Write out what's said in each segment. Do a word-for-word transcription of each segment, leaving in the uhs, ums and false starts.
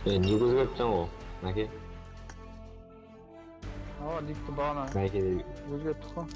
Sen ne ózgerttiń ǵo, Máke? Awa, dikti baǵana. Máke de ózgerttik ǵo.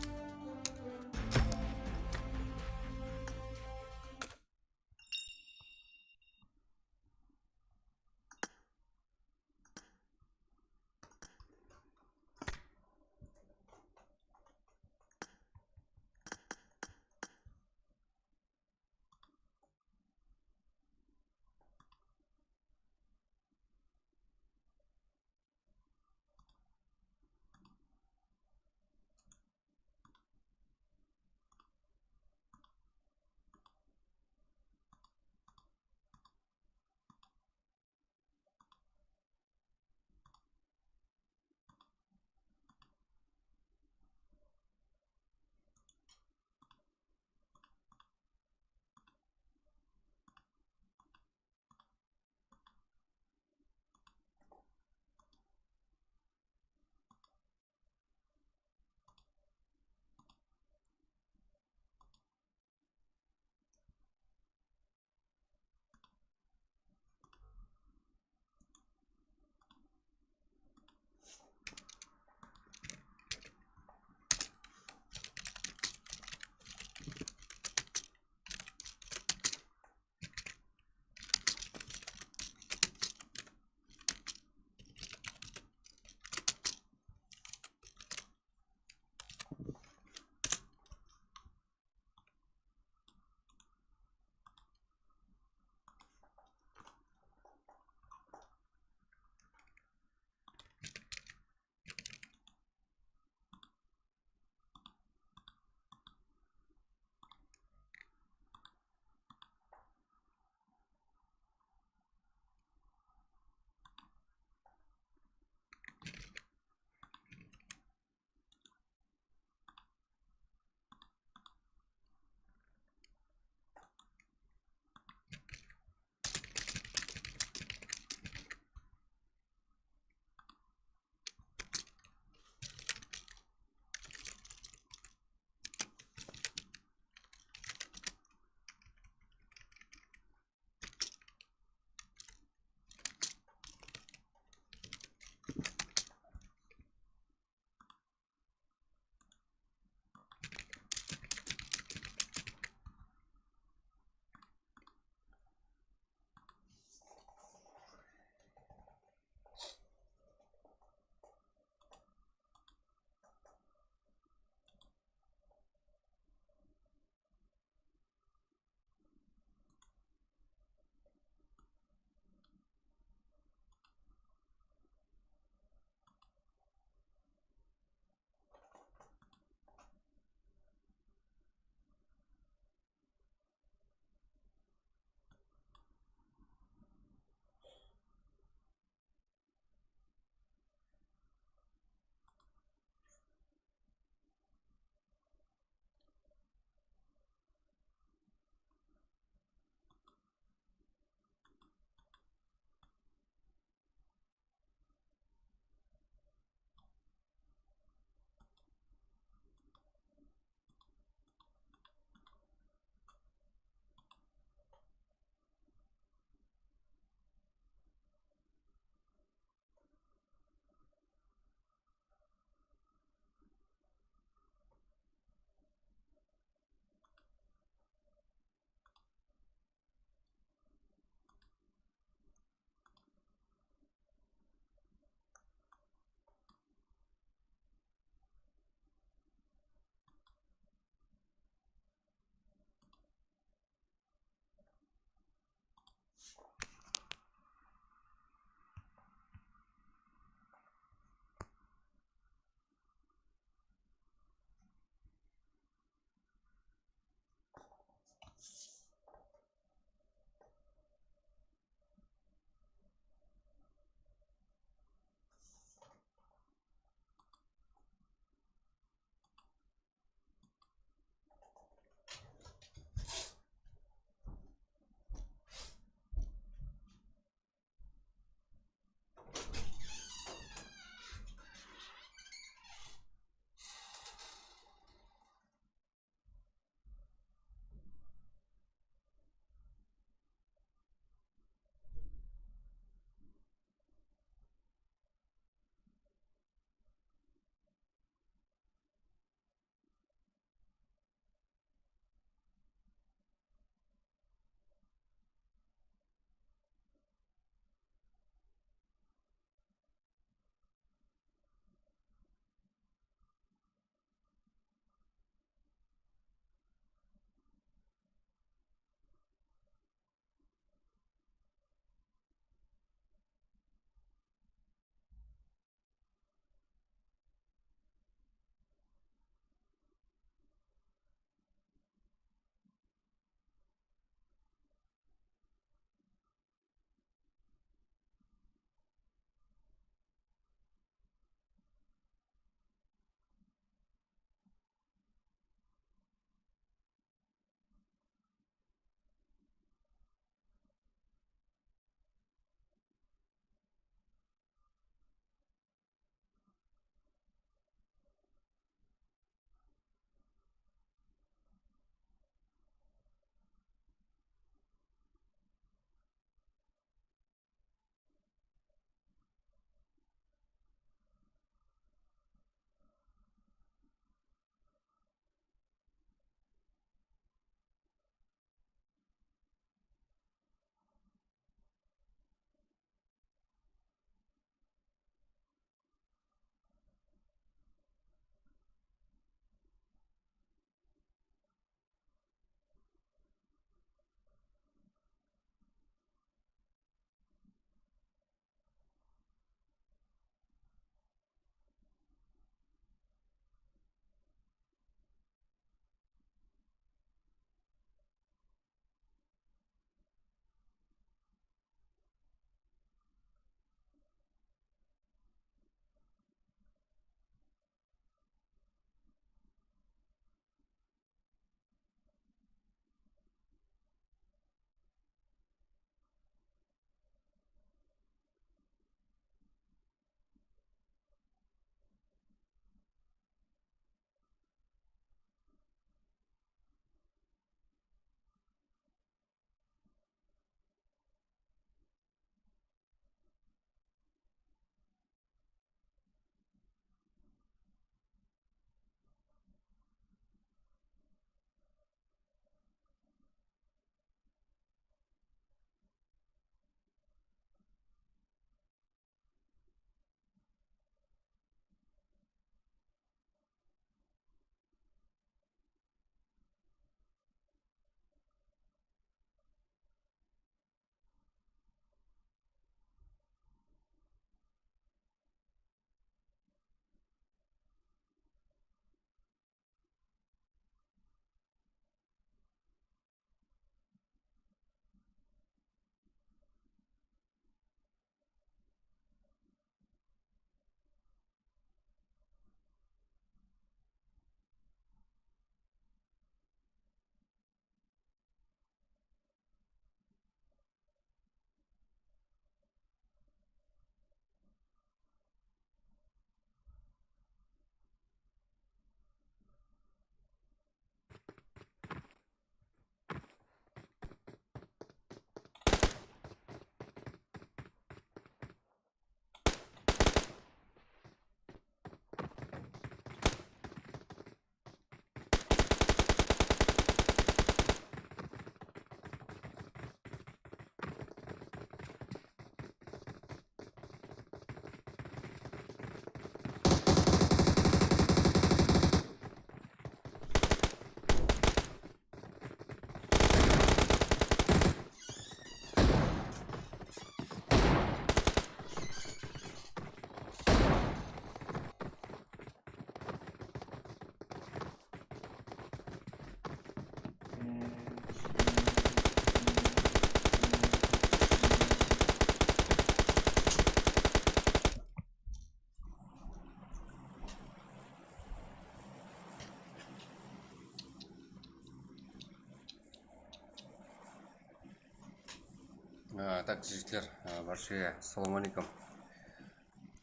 A, tak, jigitler, a, barshege assalawma aleykum.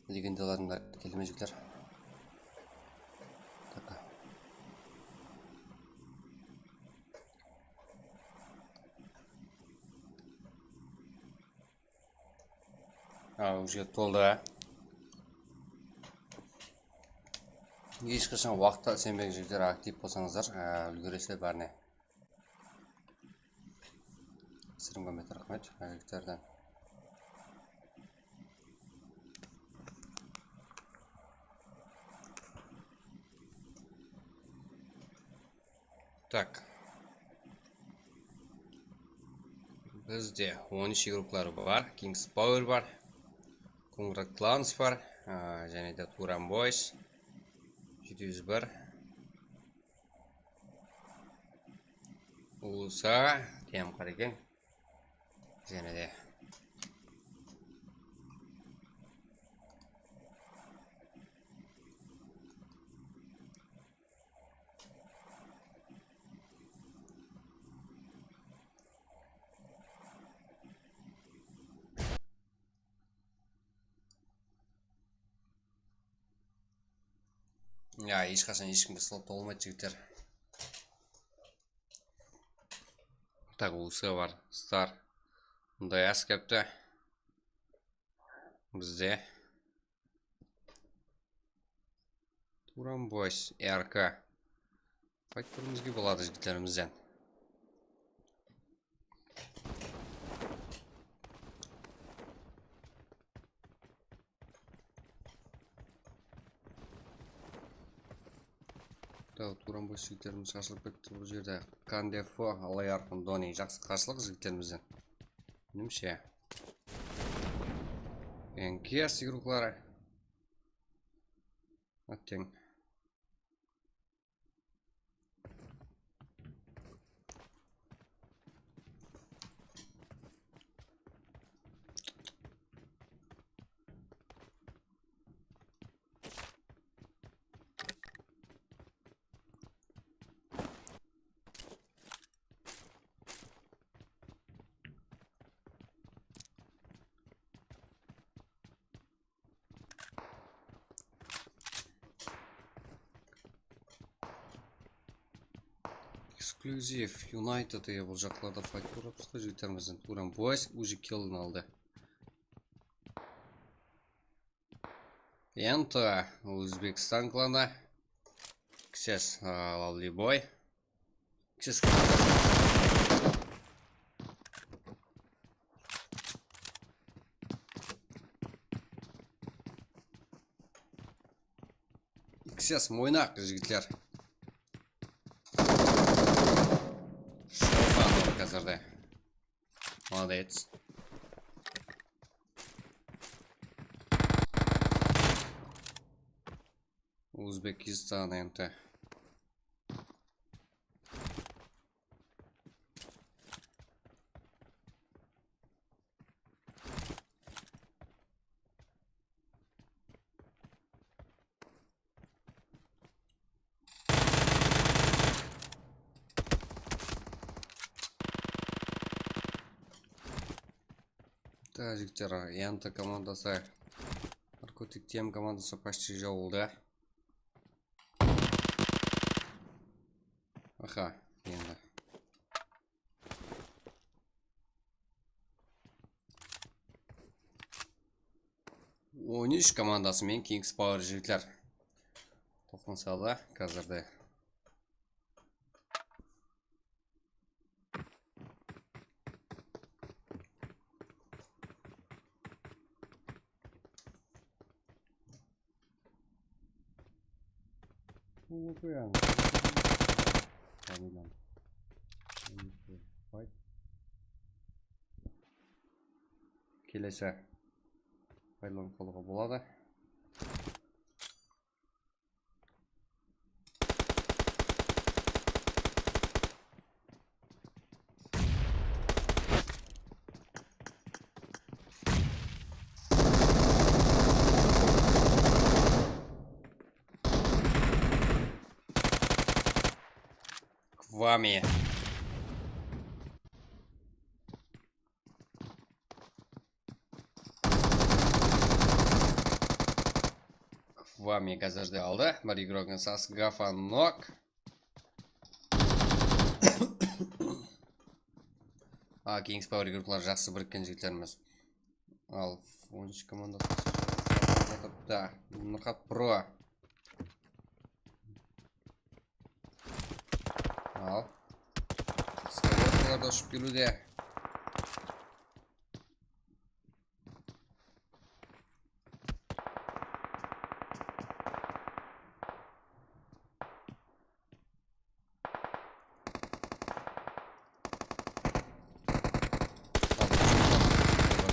Legendalarım da keldi me, jigitler? Tak. A, уже toldı. Hesh qashan waqıtta isenbeń, jigitler, aktiv bolsańızlar, a, úlgeresizler bárine. Sırımǵa raxmet, jigitlerden. Tak. Bizde on úsh igrokları bar. Kings Power bar. Conrad Clans bar. A, jáne de Turan Boys. Jeti júz bir. U S A, T M Q eken. Jáne de. Ya, hesh qashan hesh kimge slot tolmaydı, jigitler. Tak, U S A bar. Star. Bunday as kepti. Bizde Turan Boys, R K. Fayt kóriwimizge boladı jigitlerimizden. Taw, Turan Boys jigitlerimiz qarshılap ketti bul jerde. Kandefo, Alayarqın Doni. Jaqsı qarshılıq jigitlerimizden. Menimshe. N K S igrokları. Atteń. Eksklyuziv, United, e, bul jaqlarda fayt kórip atırmız ǵoy, jigitlerimizden. Turan Boys уже killin aldı. Endi Ózbekstan klanı. X S, a, Lovely Boy. X S komandası. X S moynaq, jigitler. Shopan házirde. Молодец. Uzbekistan endi. Tajikler, Yanta komandası, Narkotik T M komandası почти jawıldı. Aha, endi. On úsh komandası menen Kings Power jigitler. Toqsan salı házirde. Bul okıyan. Tamam. Fight. Kelesi. Paylanıp qalıwǵa boladı. К вами. Mega zerde aldı. Bir igrogın sas gafa nok. A, Kings Power igroklar jaqsı birikken jigitlerimiz. Al, on úsh komandası. Da, Nurxat Pro. Al. Skywalkerlar da ushıp keliwde.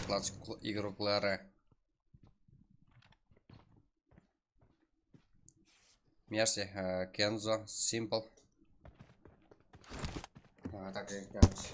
Klassik igrokları. Mercy, e, Kenzo, Simple. A, также играть.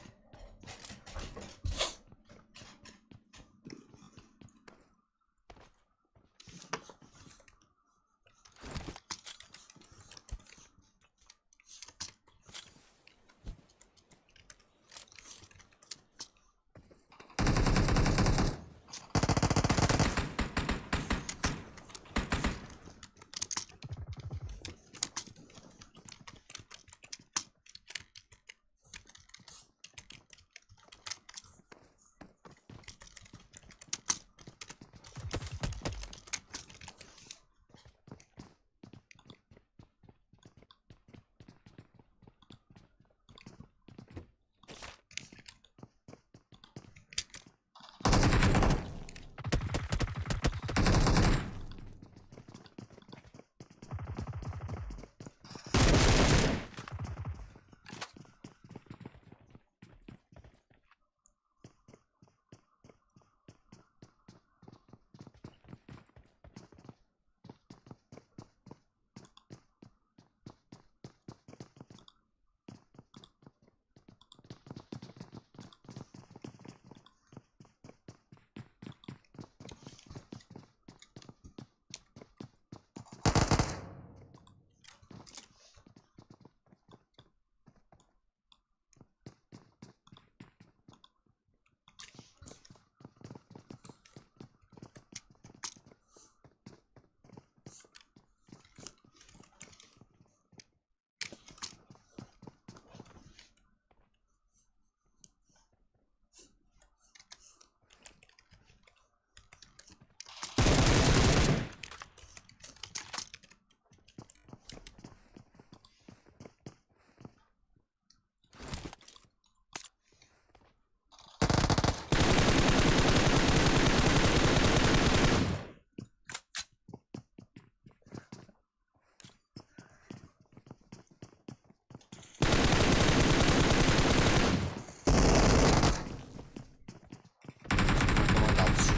Komanda altmış,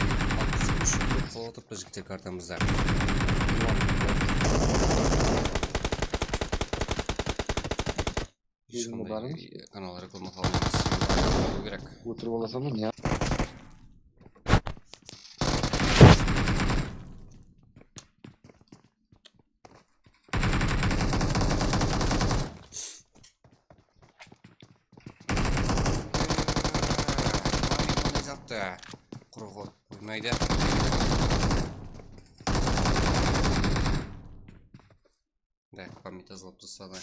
altmış úsh. Qol atıp bizikte kartamızda. Kanal reklama qılmamız kerek. Ótirip alasań ba ne? Qanday zattı? Qurı qoyıp qoymaydı. Da, pamyat tazalap tasladı.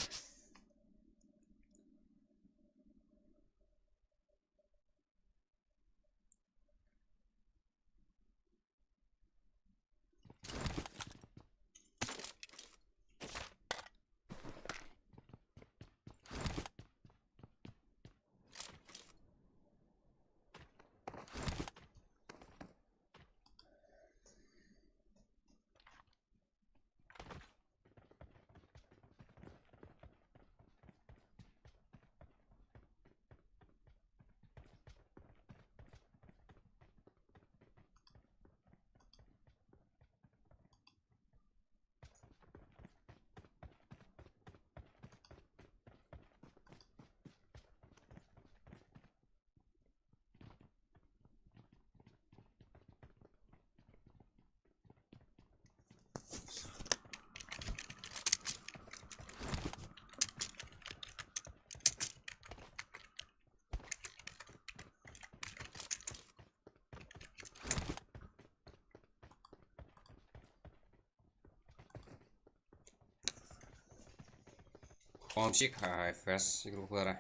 Bombchik, ha, F S игрокları.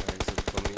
Guys, look for me.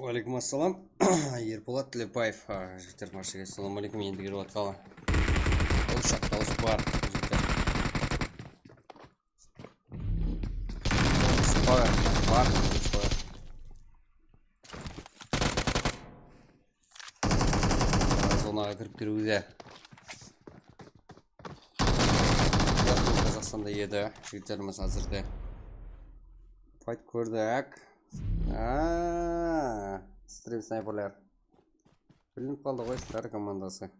Wáleykum assalam. Erpolat Tilepaev. A, jigitler, barshege assalawma áleykum. Endi kirip atqanlı. Ol shaqtawıs bar, jigitler. Bar, bar. Zonaǵa kirip kiriwde. Qazaqstanda edi, jigitlerimiz házirde. Fight kórdik. Aa, stream snayperler. Bilinip qaldı ǵoy, Star komandası.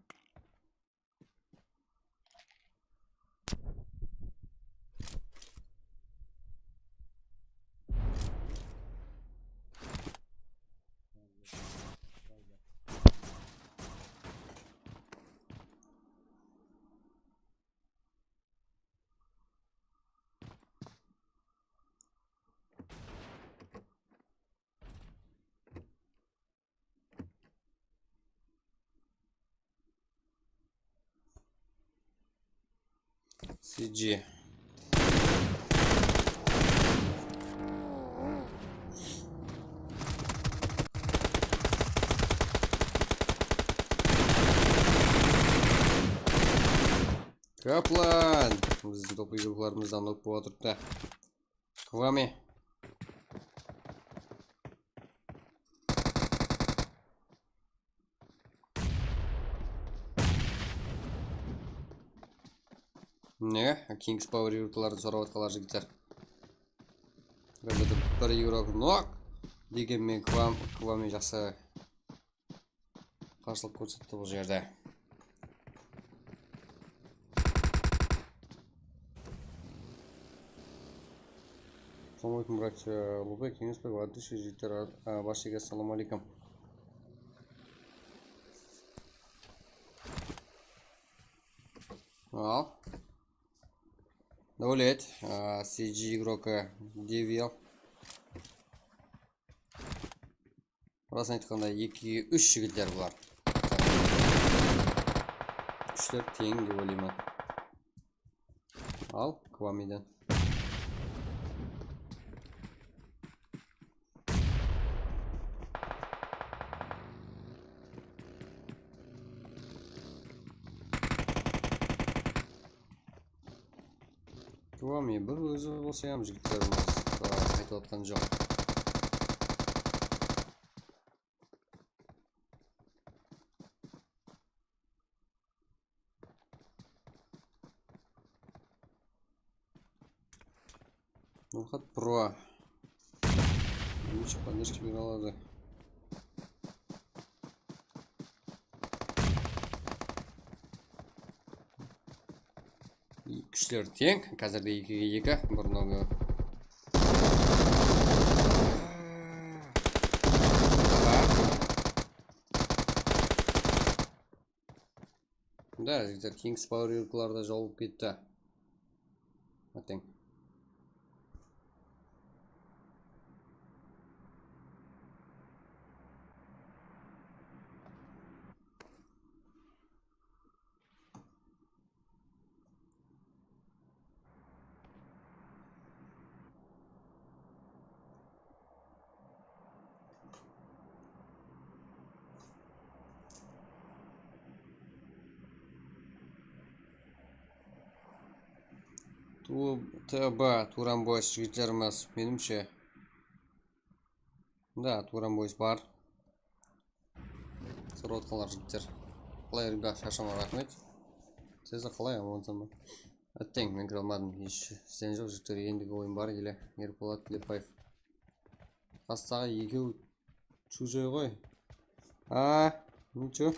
C G. Kaplan! Biziń top igroklarımızdan nok bolıp atırıptı. Kvami. Ne? Kings Power yurtlardı sorap atqanlar jigitler. Bir, bir, bir yurok nok. Degenmen Kvam-, Kvami jaqsı qarshılıq kórsetti bul jerde. Assalamu aleykum, brat, e, Ulubek, Keńesbek, Ardishe, jigitler, a, barshege assalamu aleykum. Al. Dáwlet, a, C G igroki Devil. Rasın aytqanda, ekige úsh jigitler bular. Úshler teń dep oylayman. Al, Kvamiden. Kvami bir ózi bolsa hám jigitlerimiz, a, qaytıp atqan joq. Nurxat Pro. Birinshi поддержка bera aladı. Kúshler teń. Házirde ekige eki, burınǵı. Da, jigitler, Kings Power yurtlarda jawılıp ketti. Ateń. Tu-, T B, Turan Boys jigitlerimiz, menimshe. Da, Turan Boys bar. Sorap atqanlar jigitler. Qalay, ribya, sharshama, raxmet. Sizler qalay, amansaman ba? Ateń, men kire almadım. Hesh sen joq, jigitler, endigi oyın bar ele. Erpolat Tilepaev. Qastaǵı ekew чужой ǵoy. A, nicho.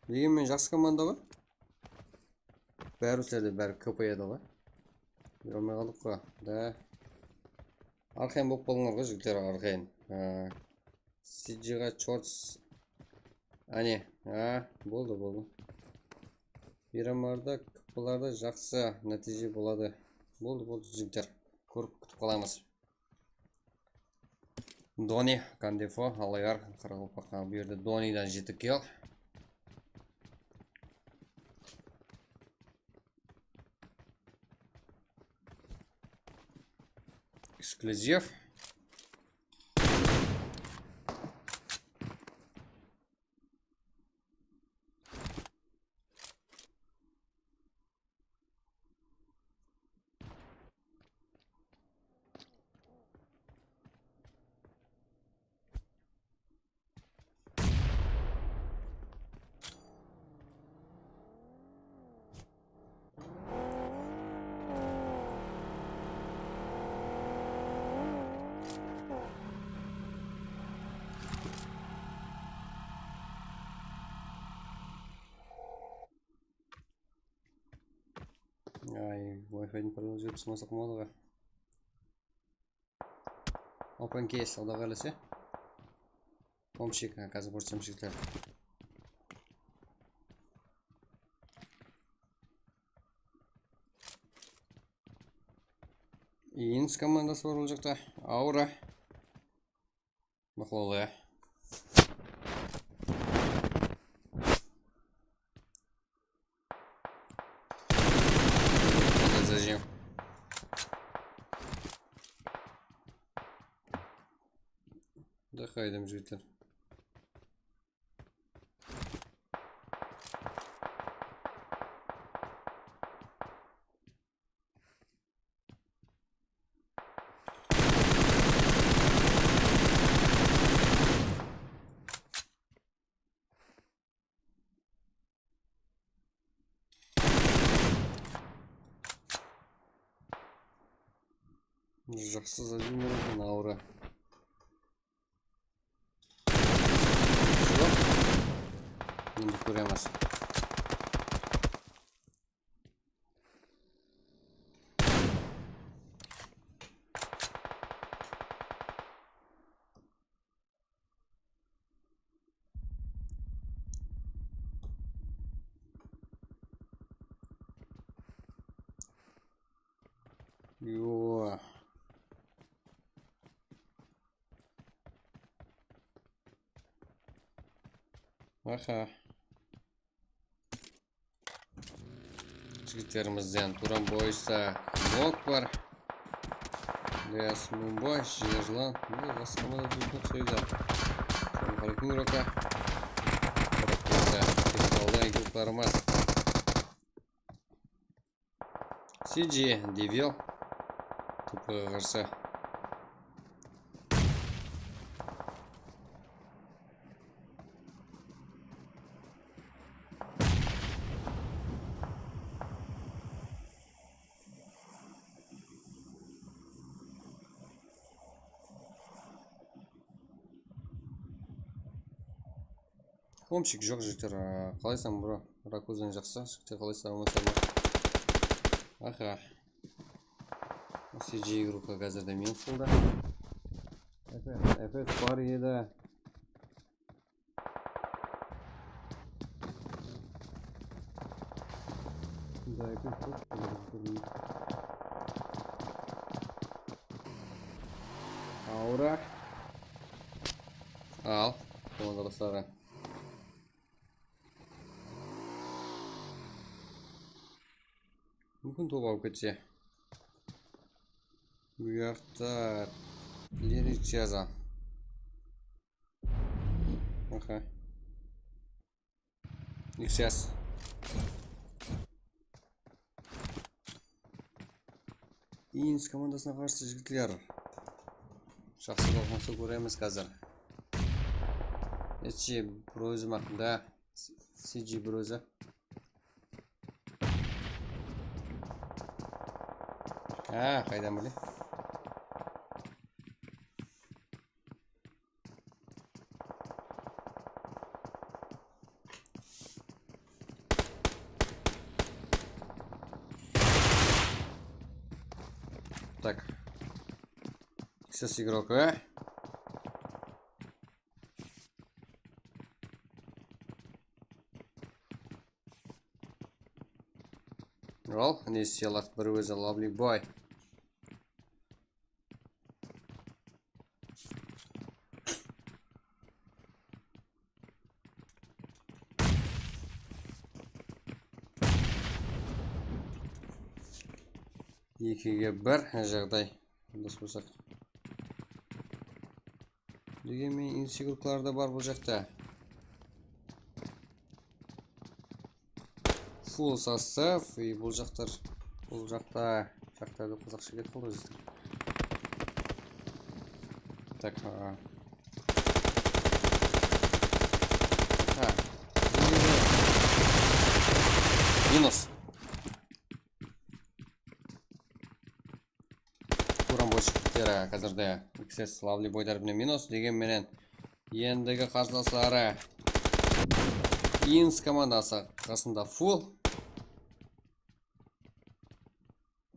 Degenmen jaqsı komanda ǵoy. Bári usılarda bári K P edi ǵoy. Júre almay qaldıq ǵoy. Da. Arxayn bolıp qalıńlar ǵoy, jigitler, arxayn. A, C G ǵa chorts. Áne, a, boldı, boldı. Miyramlarda, K P larda jaqsı nátiyje boladı. Boldı, boldı, jigitler. Kórip kútip qalamız. Doni, Kandefo, Allagar, Qaraqalpaq, bul jerde Donidan jeti kill. Eksklyuziv. Ay, Wi-Fi-diń parolın ózgertip salmasaq bolmadı ǵoy. Open case, Quday qálese. Pomshik, ha, házir kórsem jigitler. Ins komandası bar ol jaqta. Aura. Baqlawda. Zajim. Da qaydım jigitler. Jaqsı zajim eken, Aura. Endi kóremiz. Yo. Aha. Jigitlerimizden Turan Boysta Nok bar. Leas Mumba, Jigirjılan. Mine, basqa mına jigitler soydı. Assalamu aleykum, Roka. Roka, tek qaldı eki uklarımız. C G, Devil. T P ǵa qarsı. Homshik joq, jigitler, a, qalaysań, bro? Rakuzan jaqsı, jigitler, qalaysań, aman-aman? Aha. C G igroklar házirde minus boldı. F F, F F bar edi. Bunda F F joq. Aura. Al, komandalastari. Múmkin, top alıp ketse. Bu jaqta Lerik jaza. Aha. X S. Ins komandasına qarsı, jigitler. Jaqsı talqınlasa kóremiz házir. S G bir ózi maq, da. C G bir ózi. Ha, qaydan bileyim? Так. X S игрок, а? Al, ne siyalat bir ózi, Lovely boy. Ekige bir jaǵday. Dos bolsaq. Degenmen, insigurklar da bar bul jaqta. Full sostav, e, bul jaqtar, bul jaqta, jaqtardı qazaqsha ketip qaldı bizde. Так, а. Ha. Minus. Turan boyshıqları házirde X S Lovely boylar menen minus, degen menen endigi qarsılasları Ins komandası qasında full.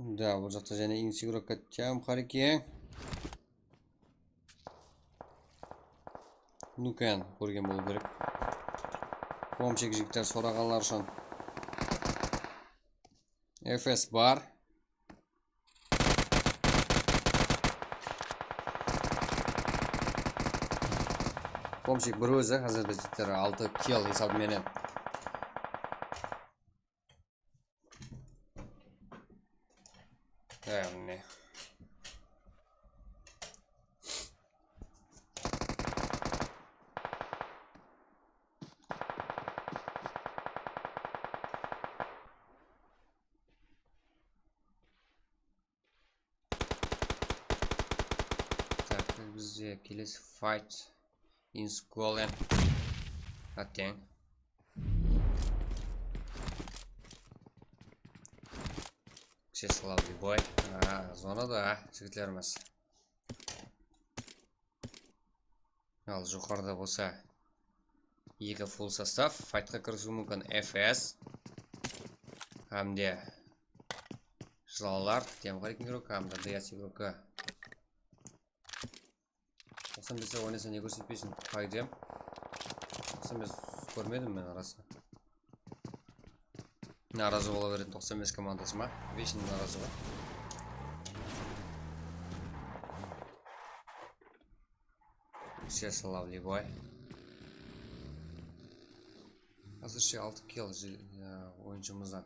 Da, bul jaqta jáne Insigrokka tiyam qar eken. Nuken kórgen bolıw kerek. Komshik jigitler soraǵanlar ushın. F S bar. Komshik bir ózi házirde jigitler altı kill esabı menen. Há, mine. Tak, bizde kelesi fight. Inskolen. Ateń. Всесоловлёвой. A, zonada, jigitlerimiz. Al, joqarıda bolsa eki full sostav faytqa kirisiwi múmkin. F S. Hám de jılanlar. Tiyam qar eken igrok, hám de D S igroki. Toqsan bes oynasa ne kórsetpeysiń, qaydem. Toqsan bes kórmedim men arası. Narazı bola beredi toqsan bes komandası ma? Вечно narazı ǵoy. Всесоловлёвой. Házirshe altı kill oyınshımızdan.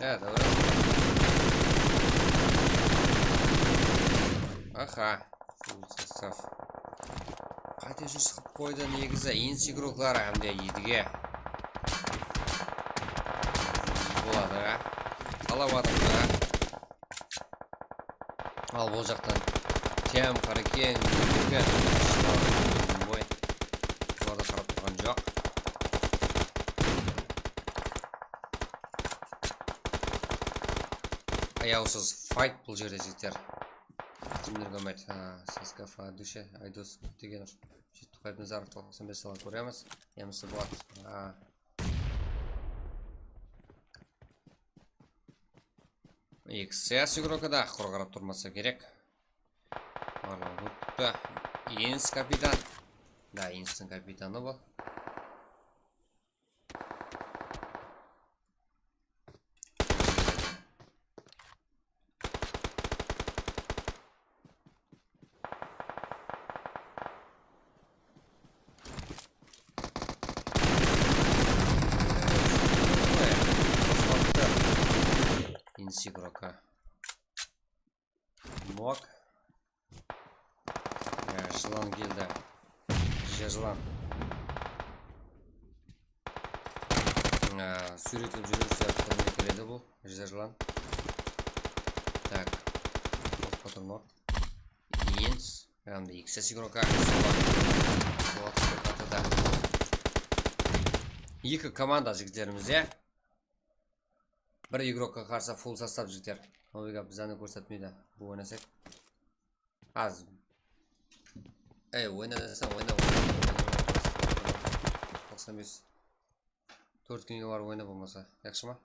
Há, doğru. Aha. Full sostav. Qáte júz qılıp qoydı negizi, Ins igrokları hám de Edige. Boladı. Talap atırdı. Al, bul jaqtan Tem, Qaraken, Úlken. Oy. Bular da qarap turǵan joq. Ayawsız fayt bul jerde, jigitler. Kimlerge umaydı? Ha, Saskaf, Adushe, Aydos Tegenov, Jettoqay Nazarov, toqsan bes salam kóremiz. Emisi Bolат. Ha. X S igroki da qurı qarap turmasa kerek. Barlaw ótipti. Ins kapitan. Da, Instiń kapitanı bul. Ins igroki. Nok. Ya, jılan keldi. Jer jılan. Á, súwretlep júriw sıyaqlı túrine kiredi bul jer jılan. Tak. Qospa turmaq. Ins. Hám de X S igroki. Suwat. Suwat atıda. Eki komanda jigitlerimiz, ya. Bir igrokka qarsı full sostav, jigitler. Ol gáp bizlerdi kórsetpeydi. Bul oynasak. Az. Ey, oynasań, oyna, oyna, oyna, oyna. Toqsan bes. Tórt kúnge barıp oyna bolmasa. Yaqshı ma?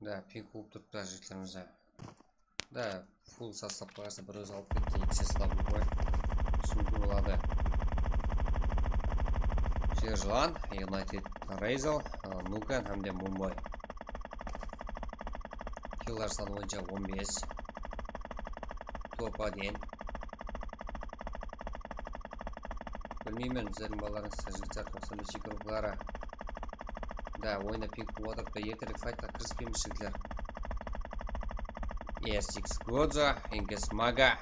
Da, ping quwıp turıptı jigitlerimiz de. Da, full sostavqa qarsı bir ózi alıp ketti, X S Love qoy. Túsiniklli boladı. Jer jılan, United Razel, ı, Nukan hám de Mumbai. Killar sanı boyınsha on bes. Top один. Bilmeymen, bizlerdiń balalarımız, jigitler, toqsan bes igrokları. Da, oyına ping quwıp atırıptı, erterek faytqa kirispeymiz, jigitler. S X Godzo, Inges Maga,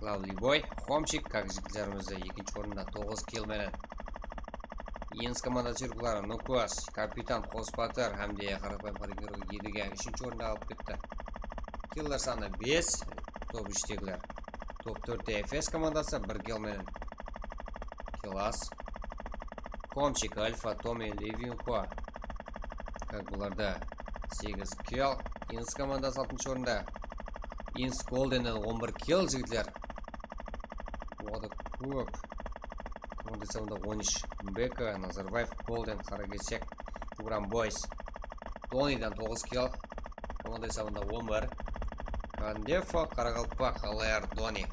Lovely Boy, Homchik, kak jigitlerimiz de ekinshi orında toǵız kill menen. Insk komandası yurıqları, Nukos, Kapitan, Qos Batır hám de qaraqalpaq Edege úshinshi orındı alıp ketti. Killer sanı bes, top úshtegiler. Top tórtte Efes komandası bir kill menen. Kill az. Komchik, Alfa, Tomi, Levinko. Kak bularda segiz kill. Insk komandası altınshı orında. Insk Goldennen on bir kill, jigitler. Oda kóp. Komanda esabında on úsh. Beka, Nazarbaev, Golden, Qara Keshek, Uran Boys. Doniden toǵız kill. Komanda esabında on bir. Kandefo, Qaraqalpaq, L R, Doni.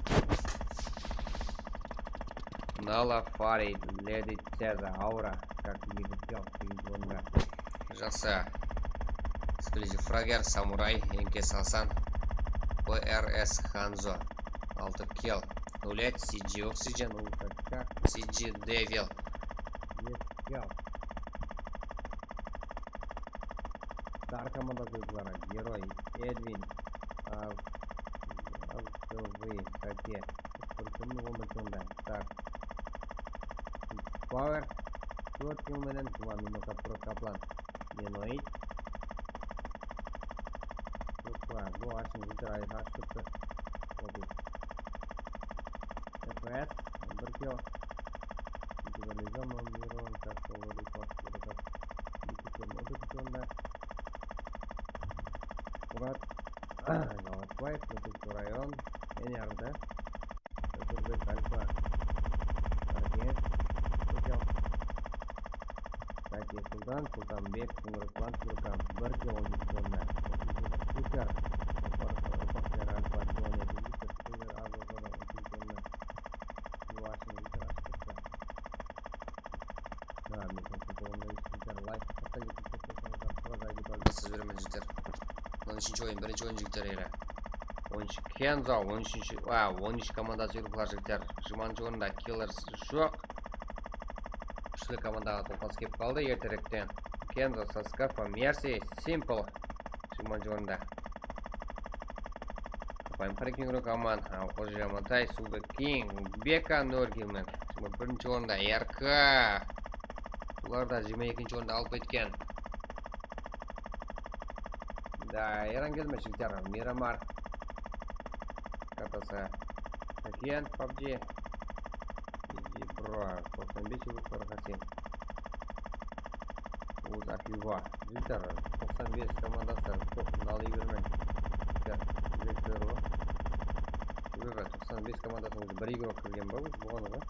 Nala, Farid, Ledi, Ceza, Aura. Kak yedi kill, segiz orında. Jaqsı. Eksklyuziv Frager, Samuray, Enkes Hasan, B R S Hanzo, altı kill. Ulet, C G Oxygen, Ulsaka, C G Devil, bes kill. Star komandası yurıqları, Geroy, Edvin, Az-, Azgıvı, Sake, bir kill, on bir kill onda. Star. Power, tórt kill menen, Juman, Mino, Kapro, Kaplan. Denoid. Jokpa, bu ashıń jigitler, ayaq ashıp turıptı. Okey. F S, bir kill. Liberalizam, Miron, Kastovar, Ipak, Barakat. Eki kill, otız kill onda. Murat, Jalısbaev, Nukus rayon, Enyarda. Saturbek, Alfa. Sake. Sake, Sultan, Sultanbek, Ruslan, Sultan. Bir kill, on jeti kill. Usar. Ufak, Ufak, Alfa, Johnny. Usar, Usar, Usar, Usar. Bu ashıń, Usar ashıp turıptı. Ha, men sen futbolımda jigitler, layk, qırq jeti, qırq jeti, qırq jeti, qırq jeti, jigitler. Mınaw úshinshi oyın, birinshi oyın, jigitler, ele. On úsh Kenzo, on úshinshi, a, on úsh komandası yurıqlar, jigitler. Jigirmanshı orında Killers joq. Kúshli komandaǵa toqınıs kelip qaldı erterekten. Kenzo, Saskafa, Mercy, Simple. Jigirmanshı orında. Apayım qırq eki kill, Aman, a, Xoja Amatay, Suda King, Beka, Norgilmen. Jigirma birinshi orında R K. Bular da jigirma ekinshi orındı alıp ketken. Da, Erangelme, jigitler, Miramar. Katasa. Sakiyan, pabji. Jiji Pro, toqsan bes yıldız Farxasi. Oǵız Afiwa. Jigitler, toqsan bes komandası, kóp nalay bermeń. Jigitler, júreksizler ǵoy. Sebebi toqsan bes komandasınıń bir igrok kirgen ba, ózi buǵan ǵoy.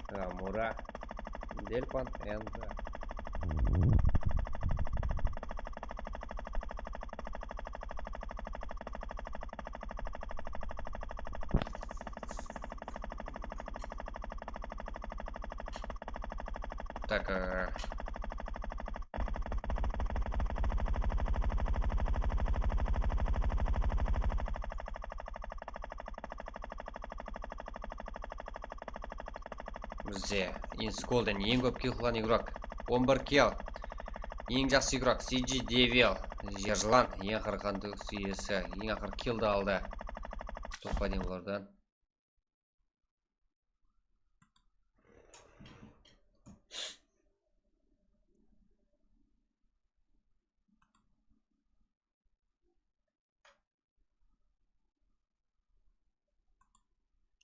Gamura, Delpan, N Z. Так, э, Bizde Insk Golden eń kóp kill qılǵan igrok, on bir kill. Eń jaqsı igrok C G Devil, Jerjılan, eń aqırǵı qandı suyesi, eń aqırǵı killdi aldı. Toqpa deń bulardan.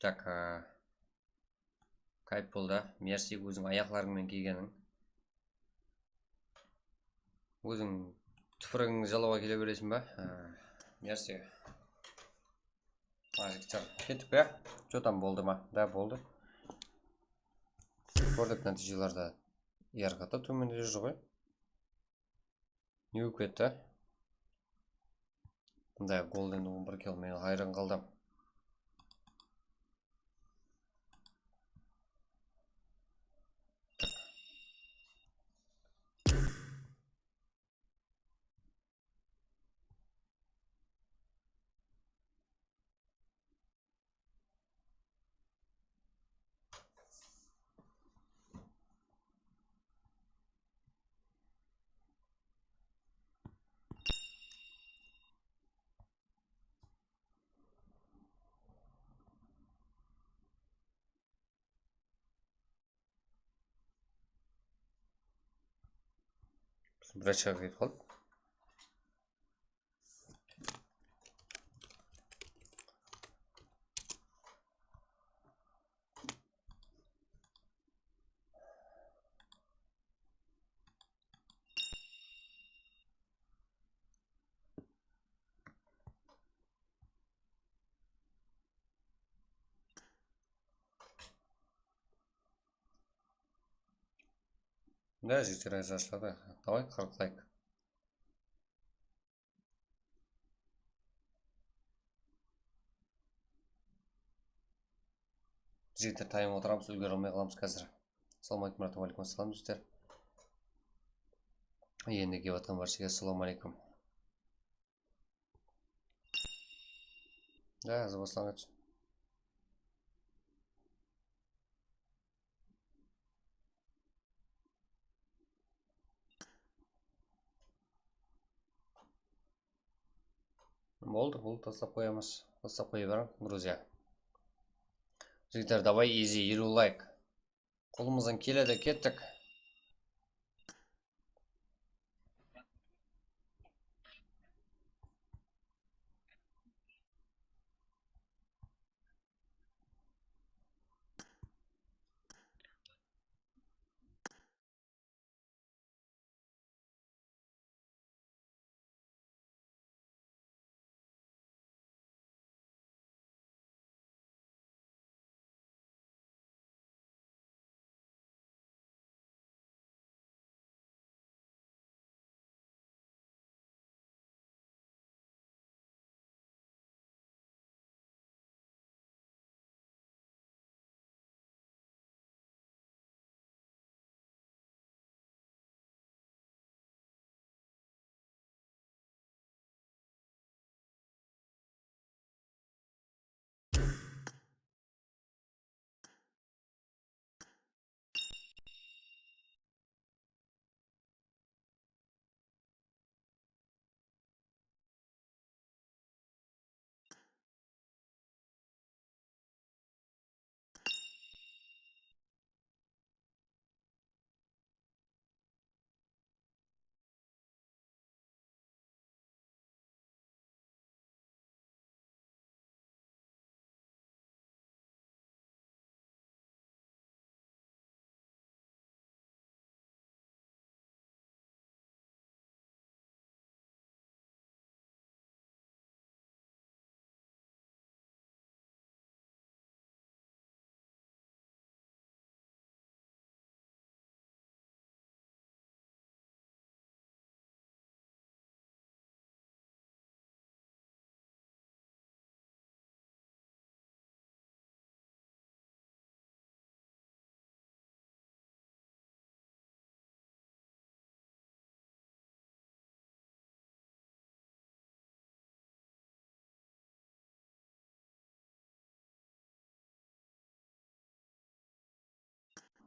Так, a, kayp boldı. Mersi, óziń ayaqlarıńmen kiygeniń. Óziń túpirigińdi jalawǵa kele bereseń ba? A, mersi. A, jigitler, kettik pe? Что там, boldı ma? Da, boldı. Kórdik nátiyjelerdi. R K ta tómende júr ǵoy. Ne bolıp ketti? Mınday golden on bir kill, men hayran qaldım. Bir ochko ketip qaldı. Da, jigitler, ayzashlarda. Davay, qırq layk. Jigitler, tayın otıramız, úlgere almay qalamız házir. Assalawma aleykum, Murat. Wa aleykum assalam, jigitler. Endi kelip atqan bárshege assalawma aleykum. Ya, házir baslanıp atır. Boldı, boldı, taslap qoyamız. Taslap qoya beriń, Gruziya. Jigitler, davay, easy, eliw layk. Qolımızdan keledi, kettik.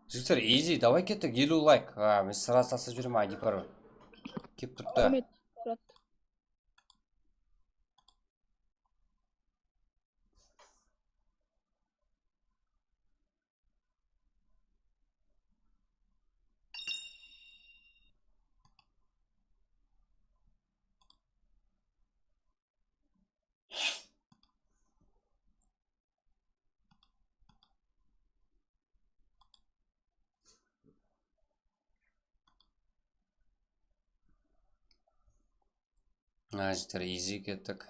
Jigitler, easy, davay kettik, eliw layk. A, men srazı taslap jiberemen, I D parol. Kelip turıptı. Raxmet, Murat. Házir easy kettik.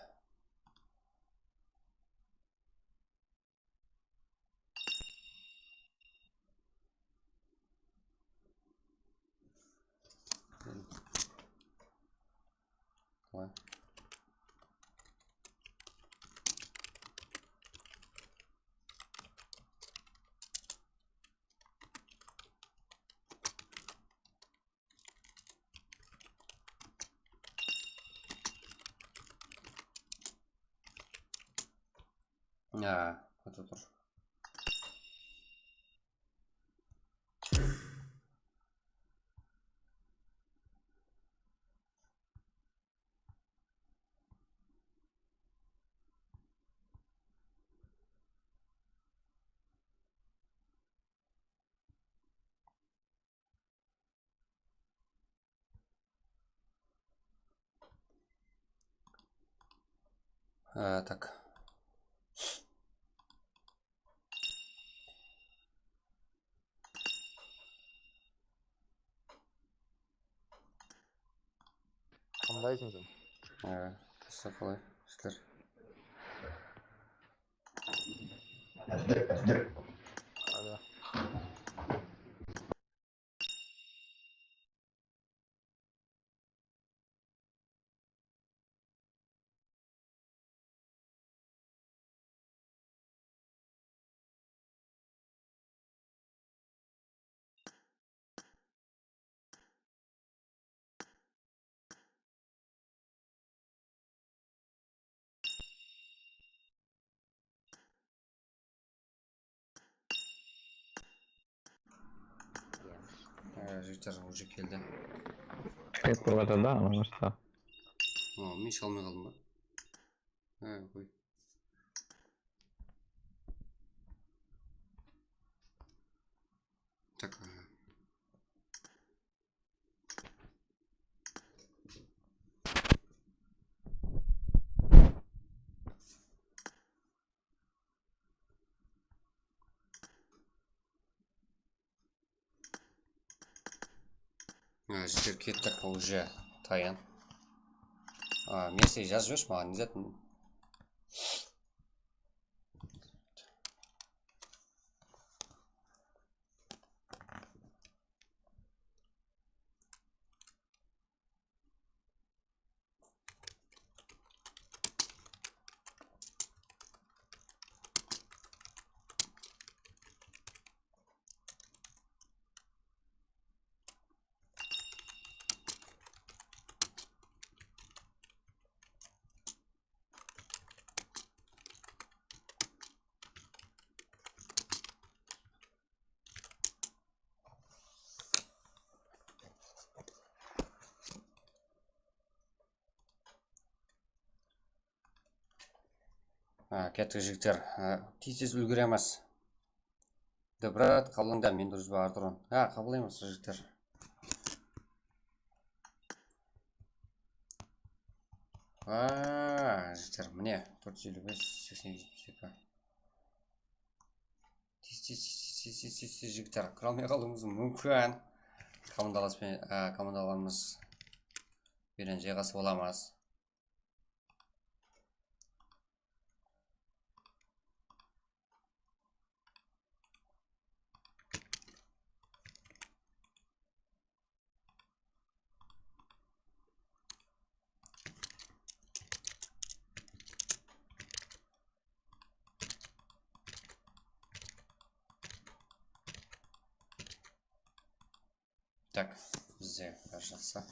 Ya, köte tur. Á, tak. Qandaysıń sen? Á, kúshli, qalay, jigitler? Allo. Á, jigitler, уже keldi. Kep bolıp atır da, alamız da. O, men shalmay qaldım ba? Á, qoy. Tak, aha. Á, jigitler, kettik, уже tayan. Á, Mersi, jazıp jibershi maǵan, ne zat? Ha, kettik, jigitler. Ha, tez-tez úlgeremiz. Brat, qabılań da, men durıs barıp turman. Ha, qabılaymız, jigitler. Ha, jigitler, mine, tórt júz eliw bes, seksen, jetpis eki. Tez, tez, tez, jigitler, kire almay qalıwımız múmkin. Komandalas penen, á, komandalarımız penen jayǵasıp alamız. Tak, bizde bári jaqsı.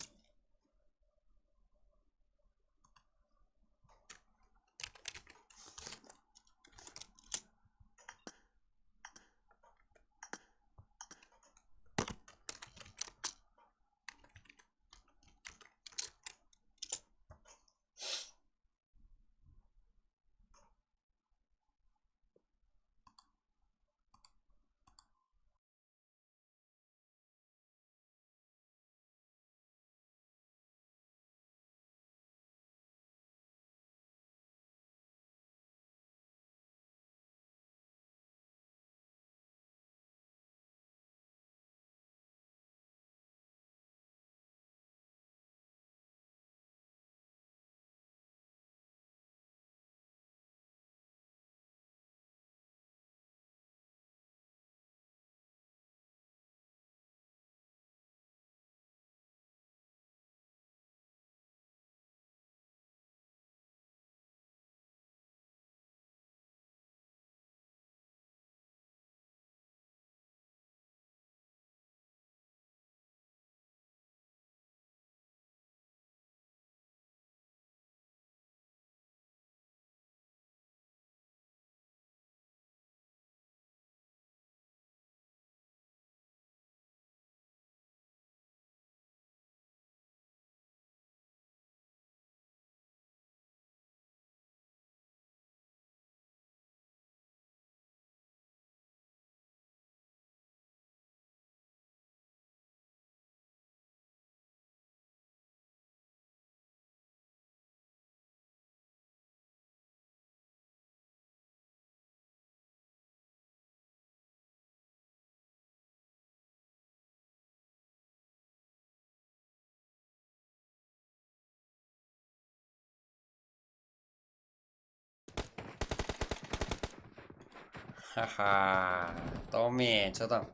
Haha, Tomi, что там?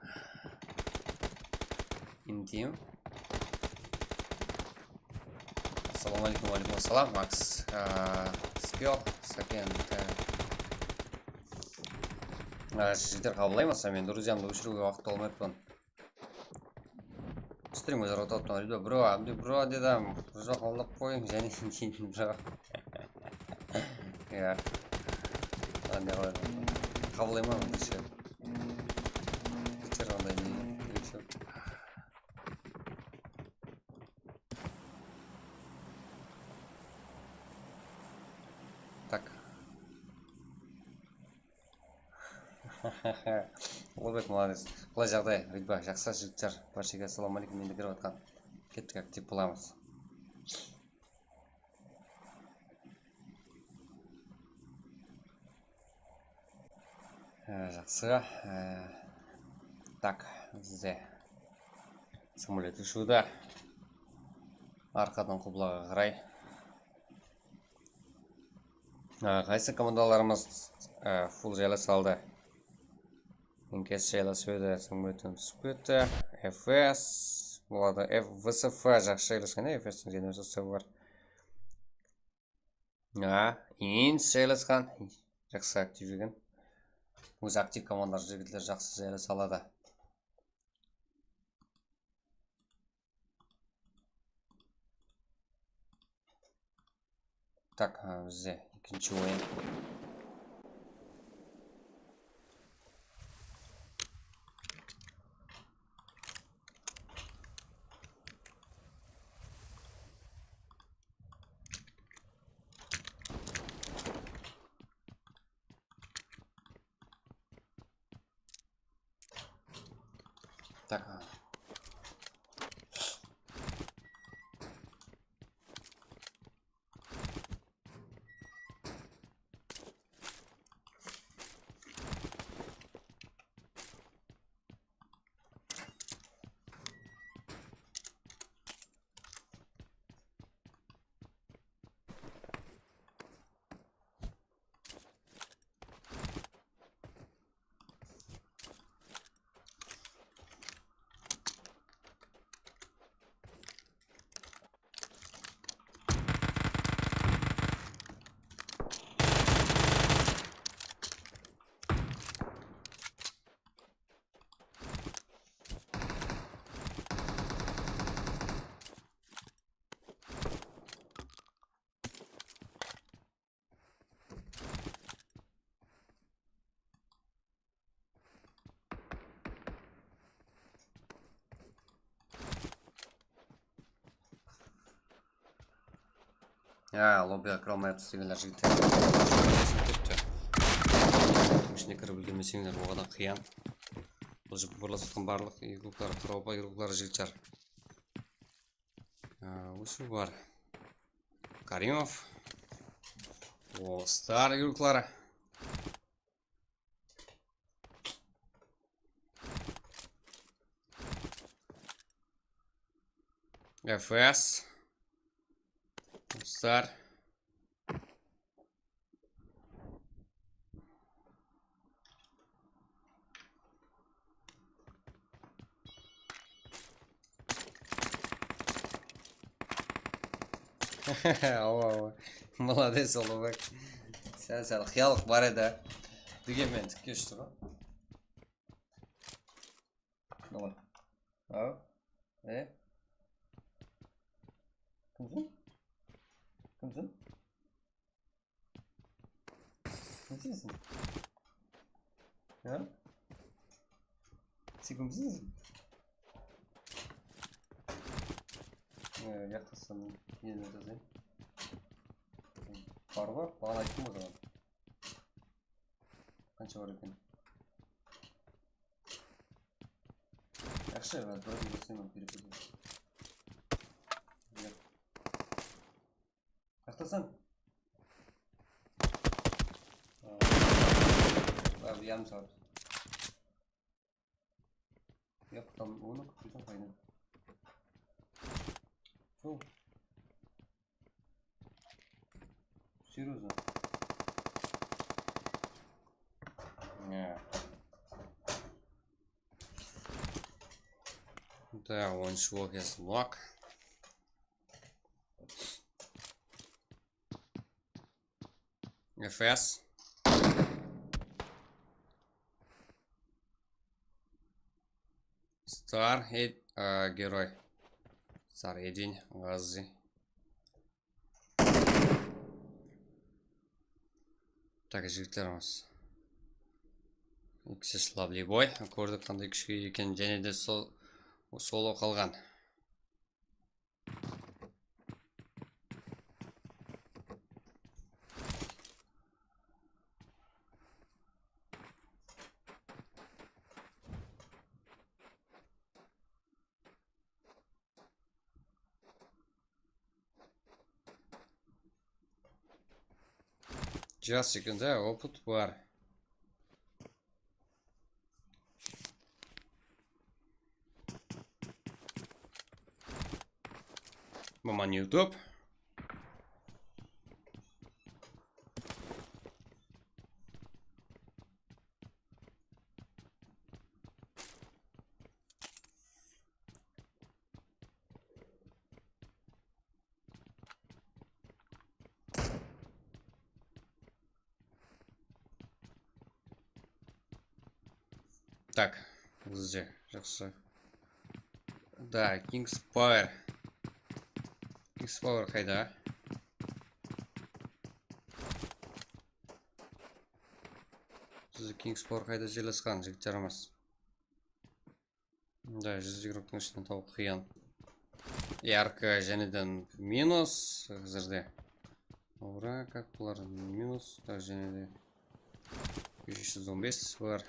Интим. Ассаламу алейкум, алейкум ассалам, Макс. А, спел, Сакен, а, а, jigitler, qabıllaymız, men друзьямды óshiriwge waqıt tolmayıppan. Strimge jaratadı, bro, bro dedi, bro, bir joq, aldap qoyıń, jáne keyin, bro. Ya. Qanday qıladı? Qabıllayman, onday شه. Jigitler, onday ne, kerek joq. Так. Ullıbek, молодец. Qalay jaǵday, Ridba? Jaqsı, jigitler. Bárshege assalawma áleykum, endi kirip atqan. Kettik, aktiv bolamız. Há, jaqsı. Há. Tak, bizde samolyot ushıwda. Arqadan qublaǵa qaray. Há, qaysı komandalarımız, há, full jaylasa aldı? Enkes jaylasıp edi, soń birden túsip ketti. F S boladı. F-, V S F jaqsı jaylasqan, ya, F S-tiń jigirma bes ustası bar. A, Ins jaylasqan. Jaqsı aktiv eken. Ózi aktiv komandalar, jigitler jaqsı jaylasa aladı. Tak, a, bizde ekinshi oyın. Tak, a. Ya, lobbiga kire almay atır degenler, jigitler. Ishine kirip úlgermeseńler, oǵada qıyan. Bul jerde bırlasıp atqan barlıq igroklar, qaraqalpaq igrokları, jigitler. Á, usı bar. Karimov. O, Star igrokları. F S. Star. Awa, awa. Молодец, Ullıbek. Sál-sál qıyalıqlıq bar edi. Degenmen, tikkesh tur ǵoy. Давай. Aw. E? Kimsiń? Kimsiń? Kimsiń sen? Ha? Sen kimsiń sen? E, yaqtasam, eline jazayın. Bar ǵoy, baǵana ayttım ǵoy saǵan. Qansha bar eken? Yaqshı, men bir júz berip keteyim. Yaq. Yaqtasań? Aa, yarım saat. Yaq, tam onı kútpeseń qaydan? Sol. Серьёзно. Ne? Так, onınshı walk. F S. Star Ed-, a, geroy. Star Edin, Ǵazzi. Tak, jigitlerimiz. X S Lovely Boy. Kórdik qanday kúshli eken, jáne de sol, solo qalǵan. Jas eken da, opıt bar. Maman YouTube. Tak, bizde jaqsı. Da, Kings Power. Kings Power qayda? Siz Kings Power qayda jerlesken, jigitlerimiz? Da, júz igroktıń ishinen tabıw qıyın. Yarka jáneden minus házirde. Ura, kak bular minus, da, jáne de bes júz on bes bar.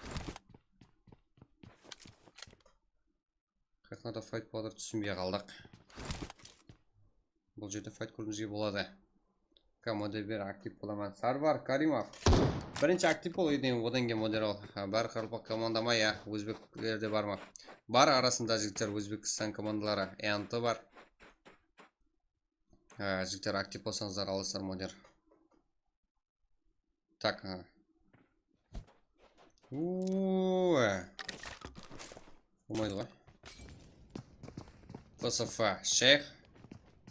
Qayaqlarda fayt bolıp atır, túsinbey qaldıq. Bul jerde fayt kóriwimizge boladı. Komanda ber, aktiv bolaman. Sarvar Karimov. Birinshi aktiv bol, endi odan keyin model al. Ha, bári qaraqalpaq komanda ma ya? Ózbekler de bar ma? Bar arasında, jigitler, Ózbekstan komandaları. E N T bar. Ha, jigitler, aktiv bolsańızlar, alasızlar model. Tak, ha. Uuu. Bolmaydı ǵoy. P S F, Sheyx.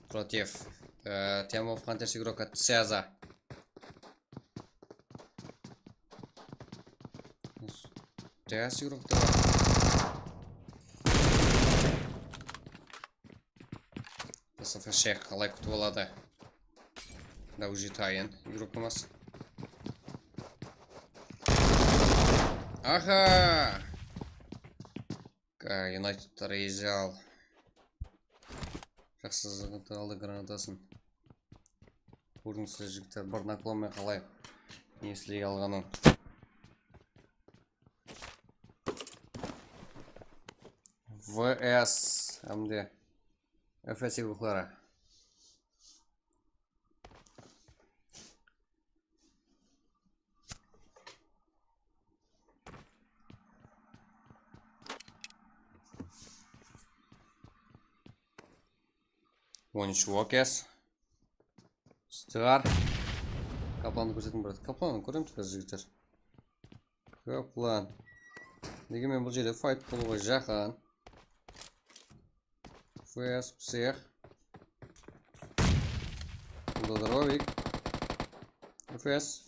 Против, e, Team of Hunters игрока Tseza. Tseza игрокta bar. P S F Sheyx qalay kútip aladı? Da, уже tayın igrok emas. Aha! Ka-, United Rezel. Jaqsı zıǵıntı aldı granatasın. Kórdińiz, jigitler, bir naklonmen qalay ne isley alǵanın. V S, hám de F S igrokları. On úsh Walkers. Star. Kaplandı kórsetiń, brat. Kaplanı kóremiz házir, jigitler. Kaplan. Degen men bul jerde fayt bolıwǵa jaqın. F S psix. Bunda da Rovik. F S.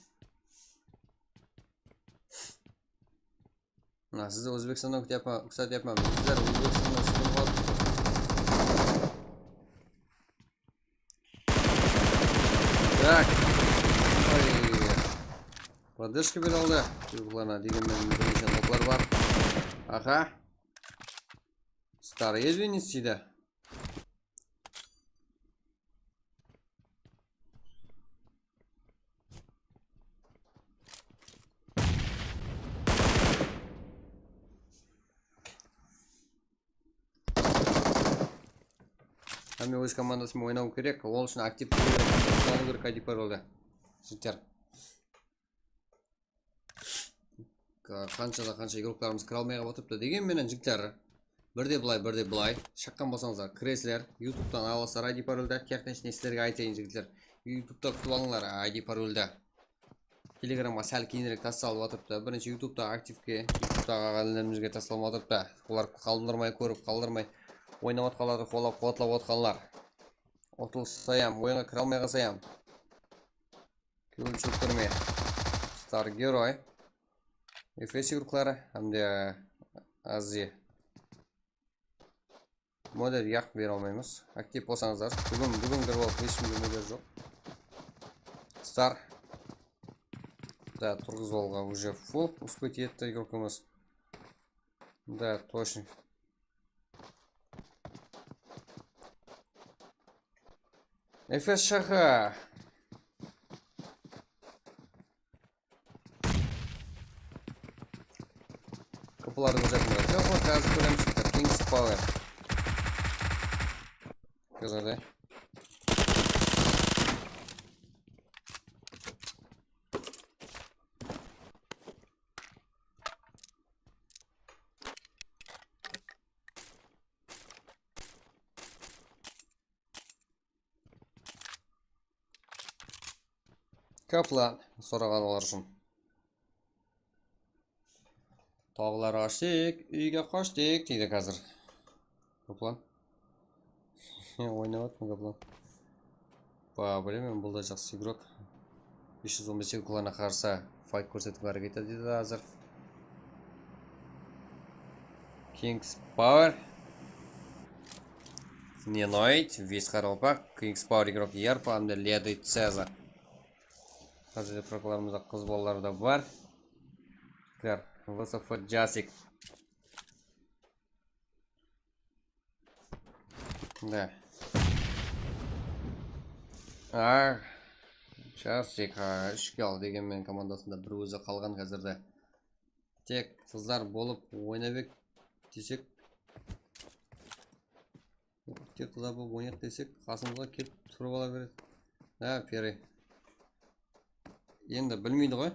Mına, sizdi Ózbekstanda kútyapman, kútyapman. Bizler Ózbekstanda sıkıntı qaldı. Tak. Oy. Поддержка bere aldı. Quyruqlarına degen menen bir neshe noklar bar. Aha. Старый извинись deydi. Hámme óz komandası menen oynawı kerek. Ol ushın aktiv turıw kerek, aktiv turıw kerek, I D parolda. Jigitler. Qa-, qansha da qansha igroklarımız kire almay qalıp atırıptı. Degen menen, jigitler, birde bılay, birde bılay. Shaqqan bolsańızlar, kiresizler. YouTube'tan alasızlar I D parolda. Kertinishine sizlerge aytayın, jigitler. YouTube'ta kútip alıńlar I D parolda. Telegramǵa sál keyinirek taslalıp atırıptı. Birinshi YouTube'taǵı aktivke, YouTube'taǵı aǵa-inlerimizge taslalıp atırıptı. Olar qaldırmay, kórip qaldırmay. Oynap atqanlardı qollap quwatlap otqanlar. Utılıssayam, oyınǵa kire almay qalsayam, kewil shóktirme. Star geroy. Efes yurıqları hám de Aziya. Model yaq bere almaymız. Aktiv bolsańızlar. Búgin, búgin kirip alıp, hesh kimde model joq. Star. Da, turǵızıp alıwǵa уже full. Uspet etti yurıqımız. Да, точно. Efes shaha. Qapılardıń jaqında joq pa, házir kóremiz. Kings Power. Kózerde. Kaplan soraǵan olar ushın. Tawlar ashtıq, úyge qashtıq, deydi házir. Kaplan. Oynap atırman, Kaplan. Ba, bilmemen, bul da jaqsı igrok. Bes júz on bes igroklarına qarsı fayt kórsetip háreket etedi házir. Kings Power. Nenoid, Veskar Opak, Kings Power igrok Yarpa, hám de Leodid Cezar. Házirde proklarimizde qız balalar da bar. Kler, V S F Jasik. Da. A, Jasik, ha, úsh kill al degen menen komandasında bir ózi qalǵan házirde. Tek qızlar bolıp oynap edi desek, tek qızlar bolıp oynayıq desek, qasımızǵa kelip turıp ala beredi. Ha, Peri. Endi bilmeydi ǵoy.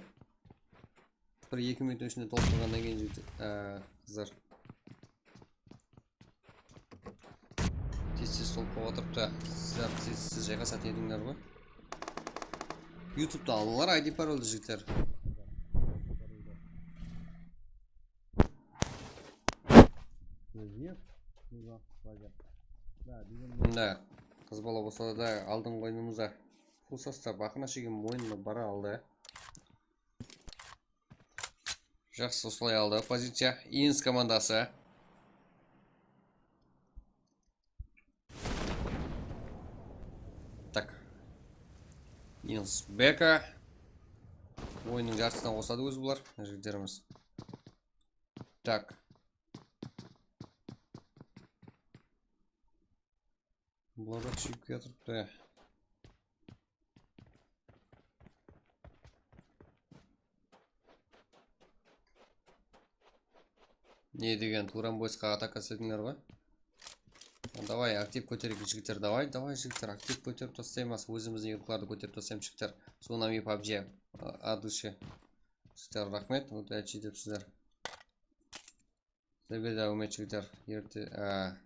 Bir-eki minut ishinde tolıp turǵannan keyin jigit, e, qızlar. Tez-tez tolıp qalıp atırıptı. Sizler tez-tez jayǵasatın edińler ǵoy. YouTube'da alınlar I D paroldi, jigitler. Mında qız bala bolsa da aldınǵı oyınımızda full sostav, Aqın Ashigin oyınına bara aldı. Jaqsı uslay aldı poziciya. Ins komandası. Tak. Ins Beka. Oyınnıń jartısına qosadı ózi bular, jigitlerimiz. Tak. Bular da kúsheyip kiyatırıptı. Ne degen, Turan boysqa ataka isledińler ǵoy. Davay, aktiv kótereyik, jigitler, davay, davay, jigitler, aktiv kóterip taslaymız, ózimizdiń yurtlardı kóterip taslaymız, jigitler. Tsunami pabji, a, adıshi. Jigitler, raxmet, udachidepsizler. Sizlerge de áwmet, jigitler. Erte, á,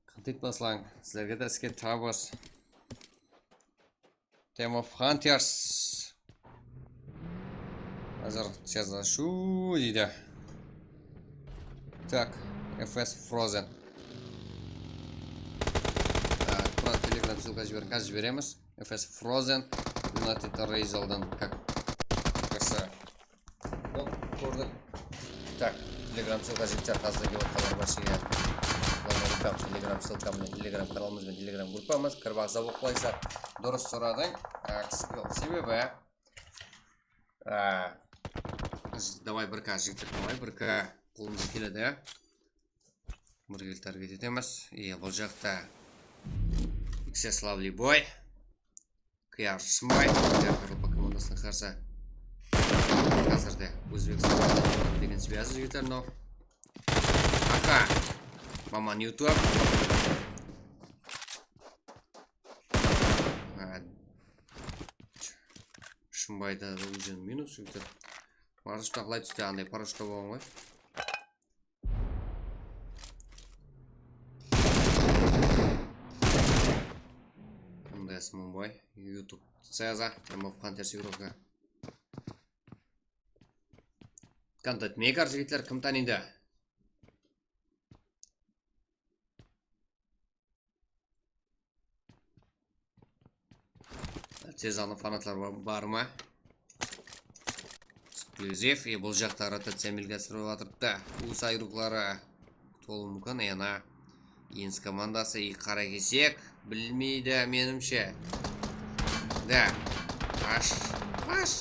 qánt etpaslań. Sizlerge de iske tabıs. Team of Hunters. Házir tez ashıw deydi. Tak, F S Frozen. Á, Telegram ссылка jiberiń, házir jiberemiz. F S Frozen, United Razeldan, как, как раз. Hop, kórdik. Tak, Telegram ссылка, jigitler, házir kelip atqanlar bárshege. Telegram ссылка menen Telegram kanalımız benen Telegram gruppamız. Kirip alsa bolıp qoysa. Durıs soradıń. Á, qısqı jol. Sebebi, á, davay bir K, jigitler, davay bir K. Qolımızdan keledi. Bir kill target etemiz. Iya, bul jaqta X S Lovely Boy. Kıyar Shımbay. Kıyar Evropa komandasına qarsı. Házirde Ózbekstan degen svyazı, jigitler, mınaw. Aka. Maman YouTube. Ha. Shımbayda ózi minus, jigitler. Paraşka qalay tústi, anday paraşka bolǵan ǵoy. Mınday Asmınbay, YouTube. Ceza, Team of Hunters игрока. Контент мейкер, jigitler, kim tanıydı? Cezanıń fanatları bar, bar ma? Eksklyuziv, e, bul jaqta rotaciya amelge asırılıp atırıptı. Usa igrokları tolıwı múmkin, yana. Ins komandası, e, qara kesek, bilmeydi, menimshe. Da. Qash, qash,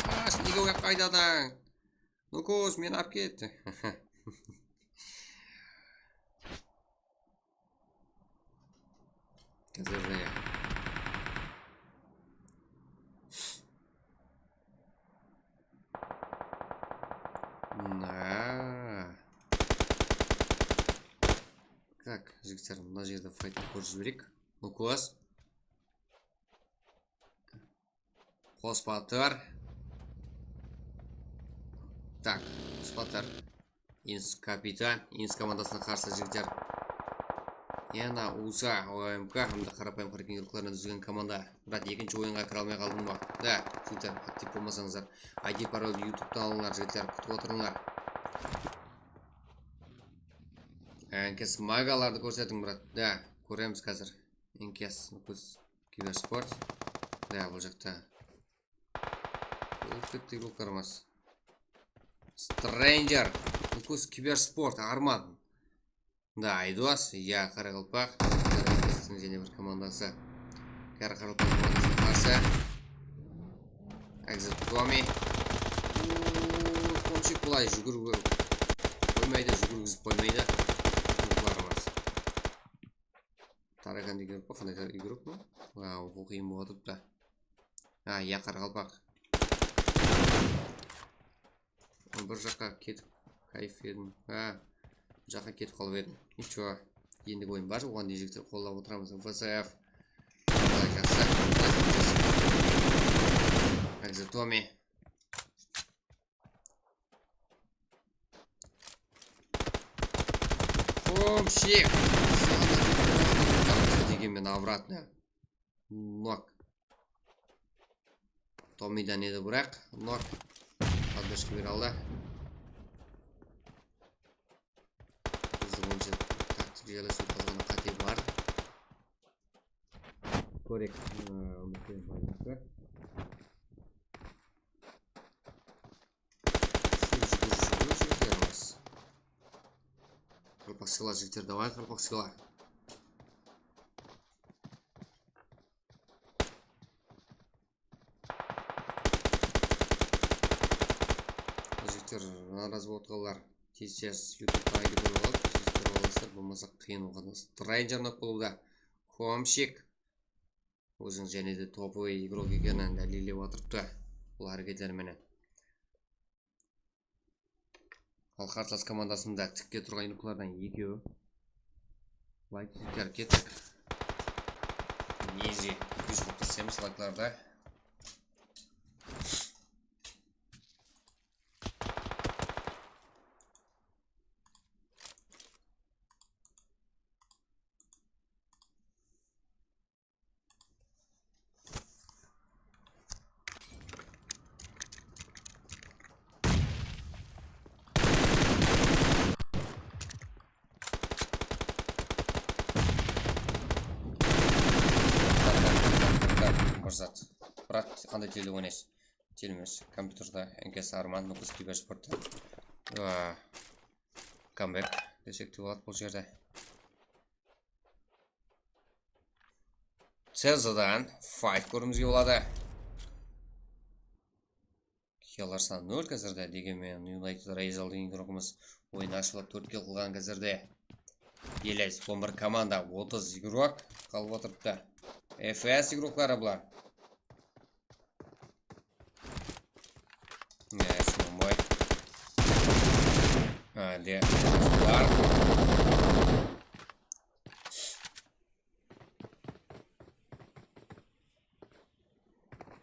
qash, nege oy qaydadan? Nukos, meni alıp ket. Házir ne? Na. Tak, jigitler, mına jerde fayttı kórip jibereyik. Nukos. Qos batır. Tak, qos batır. Ins kapitan, Ins komandasına qarsı jigitler. Yana Usa, O M K hám de qarapayım Kraken igroklarınan dúzilgen komanda. Brat, ekinshi oyınǵa kire almay qaldıń ba? Da, jigitler, aktiv bolmasańızlar. I D paroldi YouTube'tan alıńlar, jigitler, kútip otırıńlar. Enkes magalardı kórsetiń, brat. Da, kóremiz házir. Enkes, Nukus, Kibersport. Da, bul jaqta. Bolıp ketti igroklarımız. Stranger, Nukus, Kibersport, Arman. Da, Aydos, ya, qaraqalpaq. Biziń jáne bir komandası. Qaraqalpaq komandasına qarsı. Exit Tommy. Uuu, Tomchik bılay júgirip qoymaydı, júgirgizip qoymaydı. Igroklarımız. Tarakan degen igrok pa? Qanday igrok pa? Wow, bul qıyın bolıp atırıptı. Ha, ya, qaraqalpaq. Bir jaqqa ketip kayf edim. Ha, bir jaqqa ketip qalıp edim. Nicho. Endigi oyın bar, oǵan deyin jigitler qollap otıramız. V S F. Qolay, jaqsı. Jaqsı. Tommy. Tomchik. Degenmen обратно. Nok. Tommiden edi, biraq nok. Поддержка bere aldı. Bizde onsha taktik jaylasıw azǵana qáte bar. Kórek, ıı, úmitten baylanıstı. Qaraqalpaq sıqıla, jigitler, davay, qaraqalpaq sıqıla. Jigitler, narazı bolıp atqanlar, tez-tez YouTube'tan I D kórip alıp, tez-tez kórip alasızlar, bolmasa qıyın bolǵanda. Stranger nok bolıwda. Tomchik. Óziń jáne de topovıy igrok ekenin dálillep atırıptı bul háreketleri menen. Al, qarsalas komandasında tikke turǵan igroklardan ekewi. Layk, jigitler, kettik. Easy. Júz qırq semiz layklarda. Bir zat. Brat, qanday telede oynaysız? Telemiz, kompyuterde, N K S Arman, Nukus Kibersportta. Aa, comeback desek te boladı bul jerde. Cezadan fight kóriwimizge boladı. Kiyallar sanı nol házirde, degenmen United Raisal degen igrogımız oyın ashılıp tórt kill qılǵan házirde. Elez on bir komanda, otız igrok qalıp otırıptı. F S igrokları bular. Ne, Sınanbay. Hadi. Bular.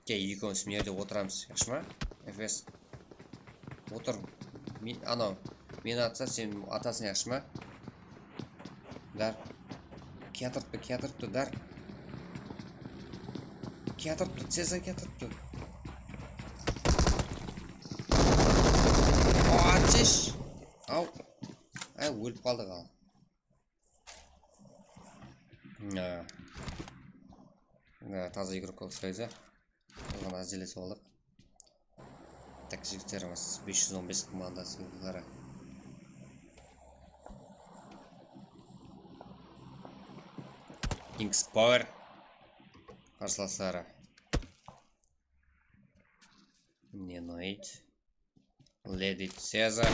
Ke, ekewimiz mına jerde otıramız, yaqshı ma? F S. Otır. Men, anaw, meni atsa, sen atasın, yaqshı ma? Dar. Kiyatırıptı, kiyatırıptı, dar. Kiyatırıptı, Cezar kiyatırıptı. Ateş. Aw. Ay, ólip qaldıq al. Ha. Mına taza igrokka uqsaydı. Oǵan ázirlesip aldıq. Tak, jigitlerimiz, bes júz on bes komandası igrokları. Kings Power. Qarsılasları. Nenoid. Lady Caesar.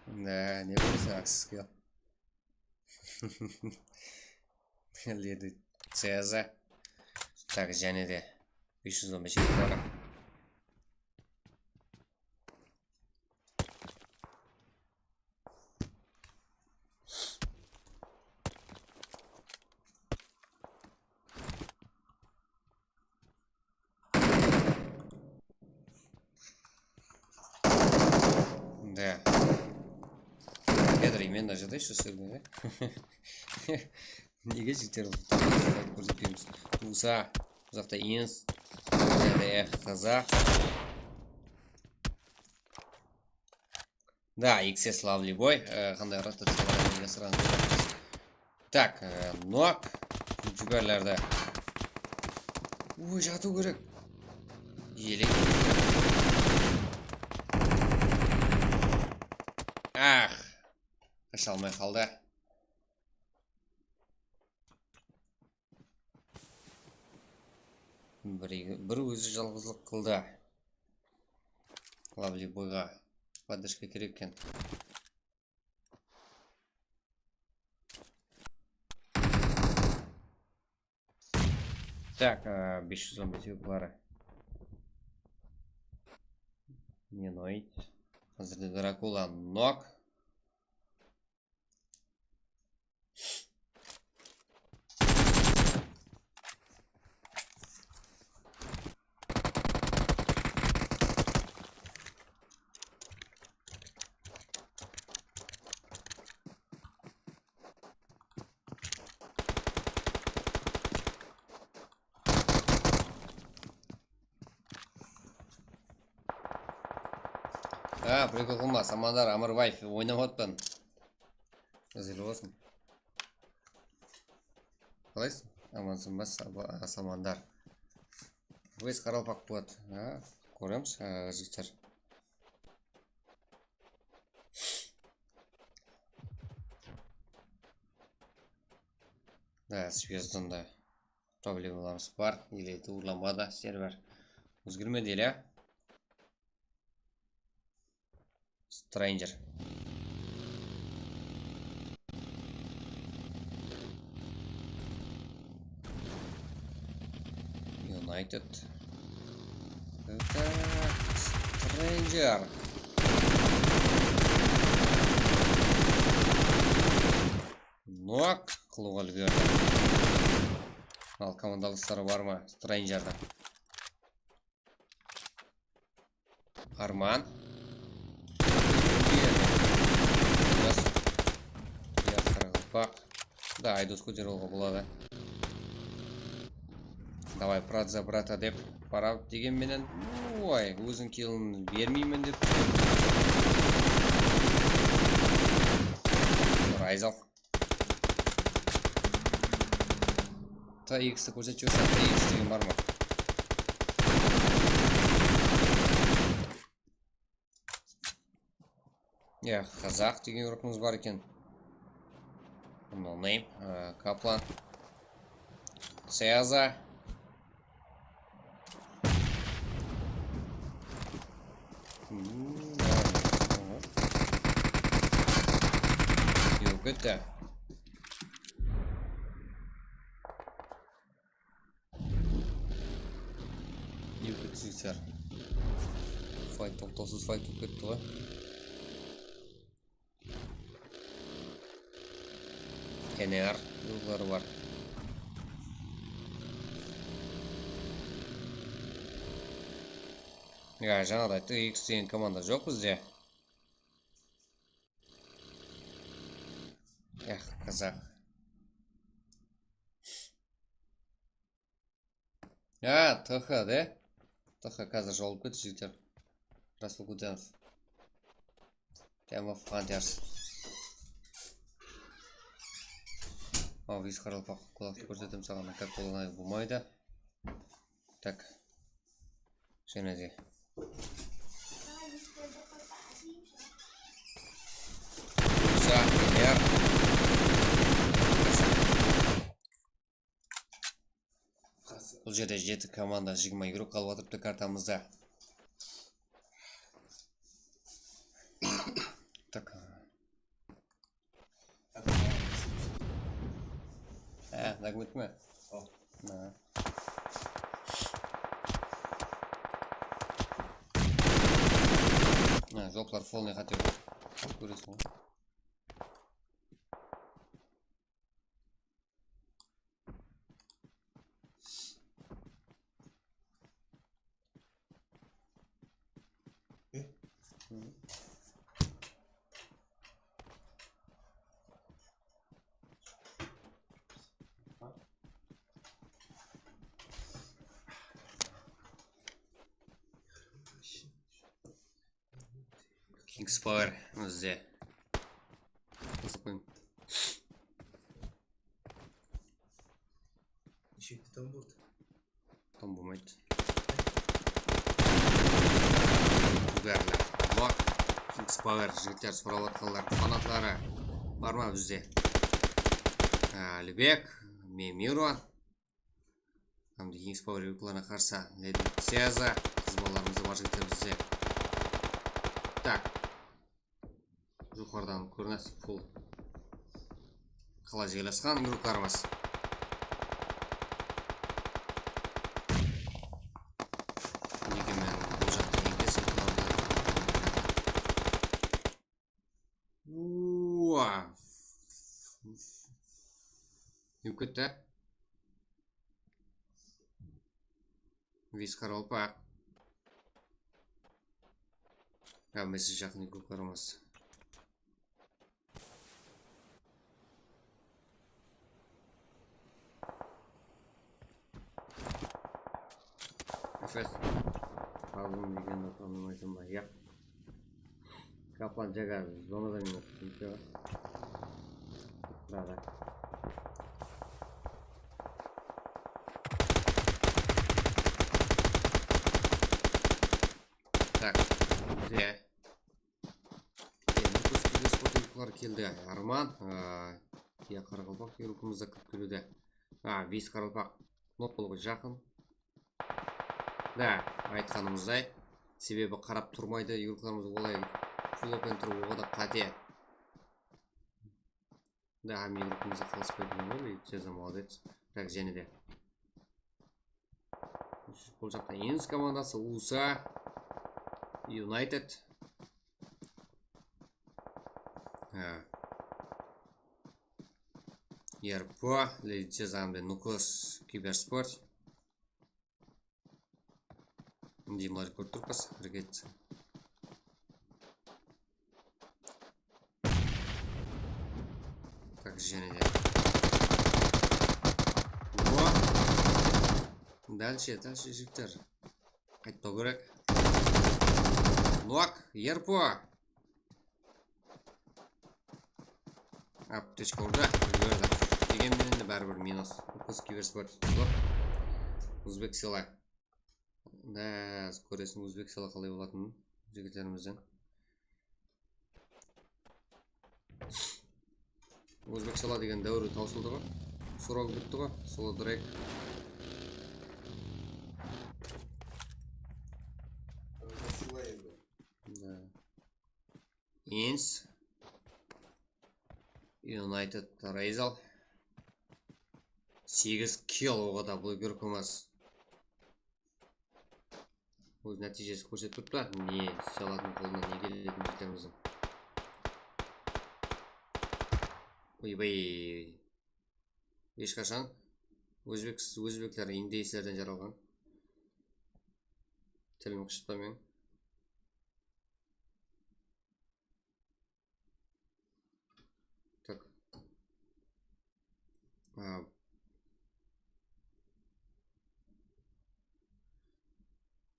Ne, ne bileseń, Axis skill. Lady Caesar. Tak, jáne de bes júz on bes yuqarı. Да. Pedro, men de jadayshı sózge. Nege jigitler kórsetpeymiz? Tuwsa, bul jaqta Ins, jáne de Ex Kazak. Да, X S Lovely Boy, e, qanday rotaciyalar jasırǵan. Tak, e, Nok, youtuberlerde. Oy, jatıw kerek. Elek. Ah, qasha almay qaldı. Bir, bir ózi jalǵızlıq qıldı. Lovely Boyǵa podderjka kerek eken. Tak, e, bes júz on bes yuqarı. Nenoid. Házirde Drakula Nok. Ha, prikol qılma, Samandar Amırbaev, oynap atpan. Izil bolsın. Qalaysıń? Amansıń ba, Saba-, Samandar? Wes qaraqalpaq bot. Ha, kóremiz, ha, jigitler. Da, Zvezdanda problemalarımız bar. Ele de urlanbadı server. Ózgermedi ele. Stranger. United. Это Stranger. Nok qılıwǵa úlgerdi. Al, komandalısları bar ma Strangerdiń? Arman. Yas. Yas, qaraqalpaq. Da, Aydos kóterip alıwǵa boladı. Davay, brat za brata dep baradı degen menen. Oy, óziniń killin bermeymen dep. Rayzal. T X ti kórsetip jiberseń, T X degen bar ma? Ya, Kazak degen igrokımız bar eken. No name, e, Kaplan. Caesar. Hmm, ya. Yoq, ketti. Yoq, ketti, jigitler. Fayt, toqtawsız fayt bolıp ketti ǵoy. N R yolları bar. Ya, jańada ayttıq, X degen komanda joq bizde. Yax, Kazak. Ha, T H de. T H házir jolıp ketti, jigitler. Rasul Kudenov. Time of Hunters. Aw, biz qaraqalpaq qulaqtı kórsetem saǵan, tak bolmay, bolmaydı. Tak. Jáne de. Uza, milliard. Bul jerde jeti komanda, jigirma igrók qalıp atırıptı kartamızda. Tak. Há, dogmet me? Ha. Ha, joplar polnıy xater. Kóresiń ǵoy. Kingspire bizde. Qızıqpayım. Neshekte tam boldı? Tam bolmaydı. Bárli. Bak, Kingspire, jigitler, sorap atqanlar, fanatları bar ma bizde? Álibek, Memiro. Hám de Kingspire yurtlarına qarsı Ledi Ceza, qız balalarımız da bar jigitler bizde. Tak. Joqarıdan kórinesiz, full. Qalay jaylasqan yurtlarımız. Nege men bul jaqta enkes yurtlardı. Ua. Yukutta. Biz qaraqalpaq. Hámmesi jaqın yukka qaramaz. Efes. Aldım degen otamın aytın ba? Yap. Kaplan jaga zonadan emes. Nitya. Brada. Tak. Bizde. Endi biz kibesport yurıqları keldi. Arman, aa, ya qaraqalpaq yurıqımızda kirip keliwde. A, biz qaraqalpaq. Nok bolıwǵa jaqın. Da, aytqanımızday, sebebi qarap turmaydı, yurıqlarımız olay full open turıp, oǵada qáte. Da, hámme yurıqımızda qalıspaydı ǵoy, Ceza, молодец. Tak, jáne de. Bul jaqta Inns komandası, U S A, United. Ha. E R P, Ledi Ceza hám de Nukos Kibersport. Mınday mınalar kórip turıppız, háreket. Tak, jáne de. O. Dálshe, dálshe, jigitler. Qaytpaw kerek. Nok, E R P. Aptechka urdı, úlgerdi. Degen menen de báribir minus. Nukos Kibersport. Ózbek sılay. Da, kóresiń, Ózbek sılay qalay bolatının jigitlerimizden. Ózbek sılay degen dáwiri tawsıldı ǵoy. Srogı bitti ǵoy. Solo Drake. Da. Inns. United Razel. Segiz kill oǵada bul yurıqımız. Óz nátiyjesin kórsetip turıptı. Ne, Siyalatın qolına ne keledi jigitlerimizdiń. Oybay. Hesh qashan ózbek, ózbekler, indeyslerden jaralǵan. Tilim qıshıtpa men. Tak. A,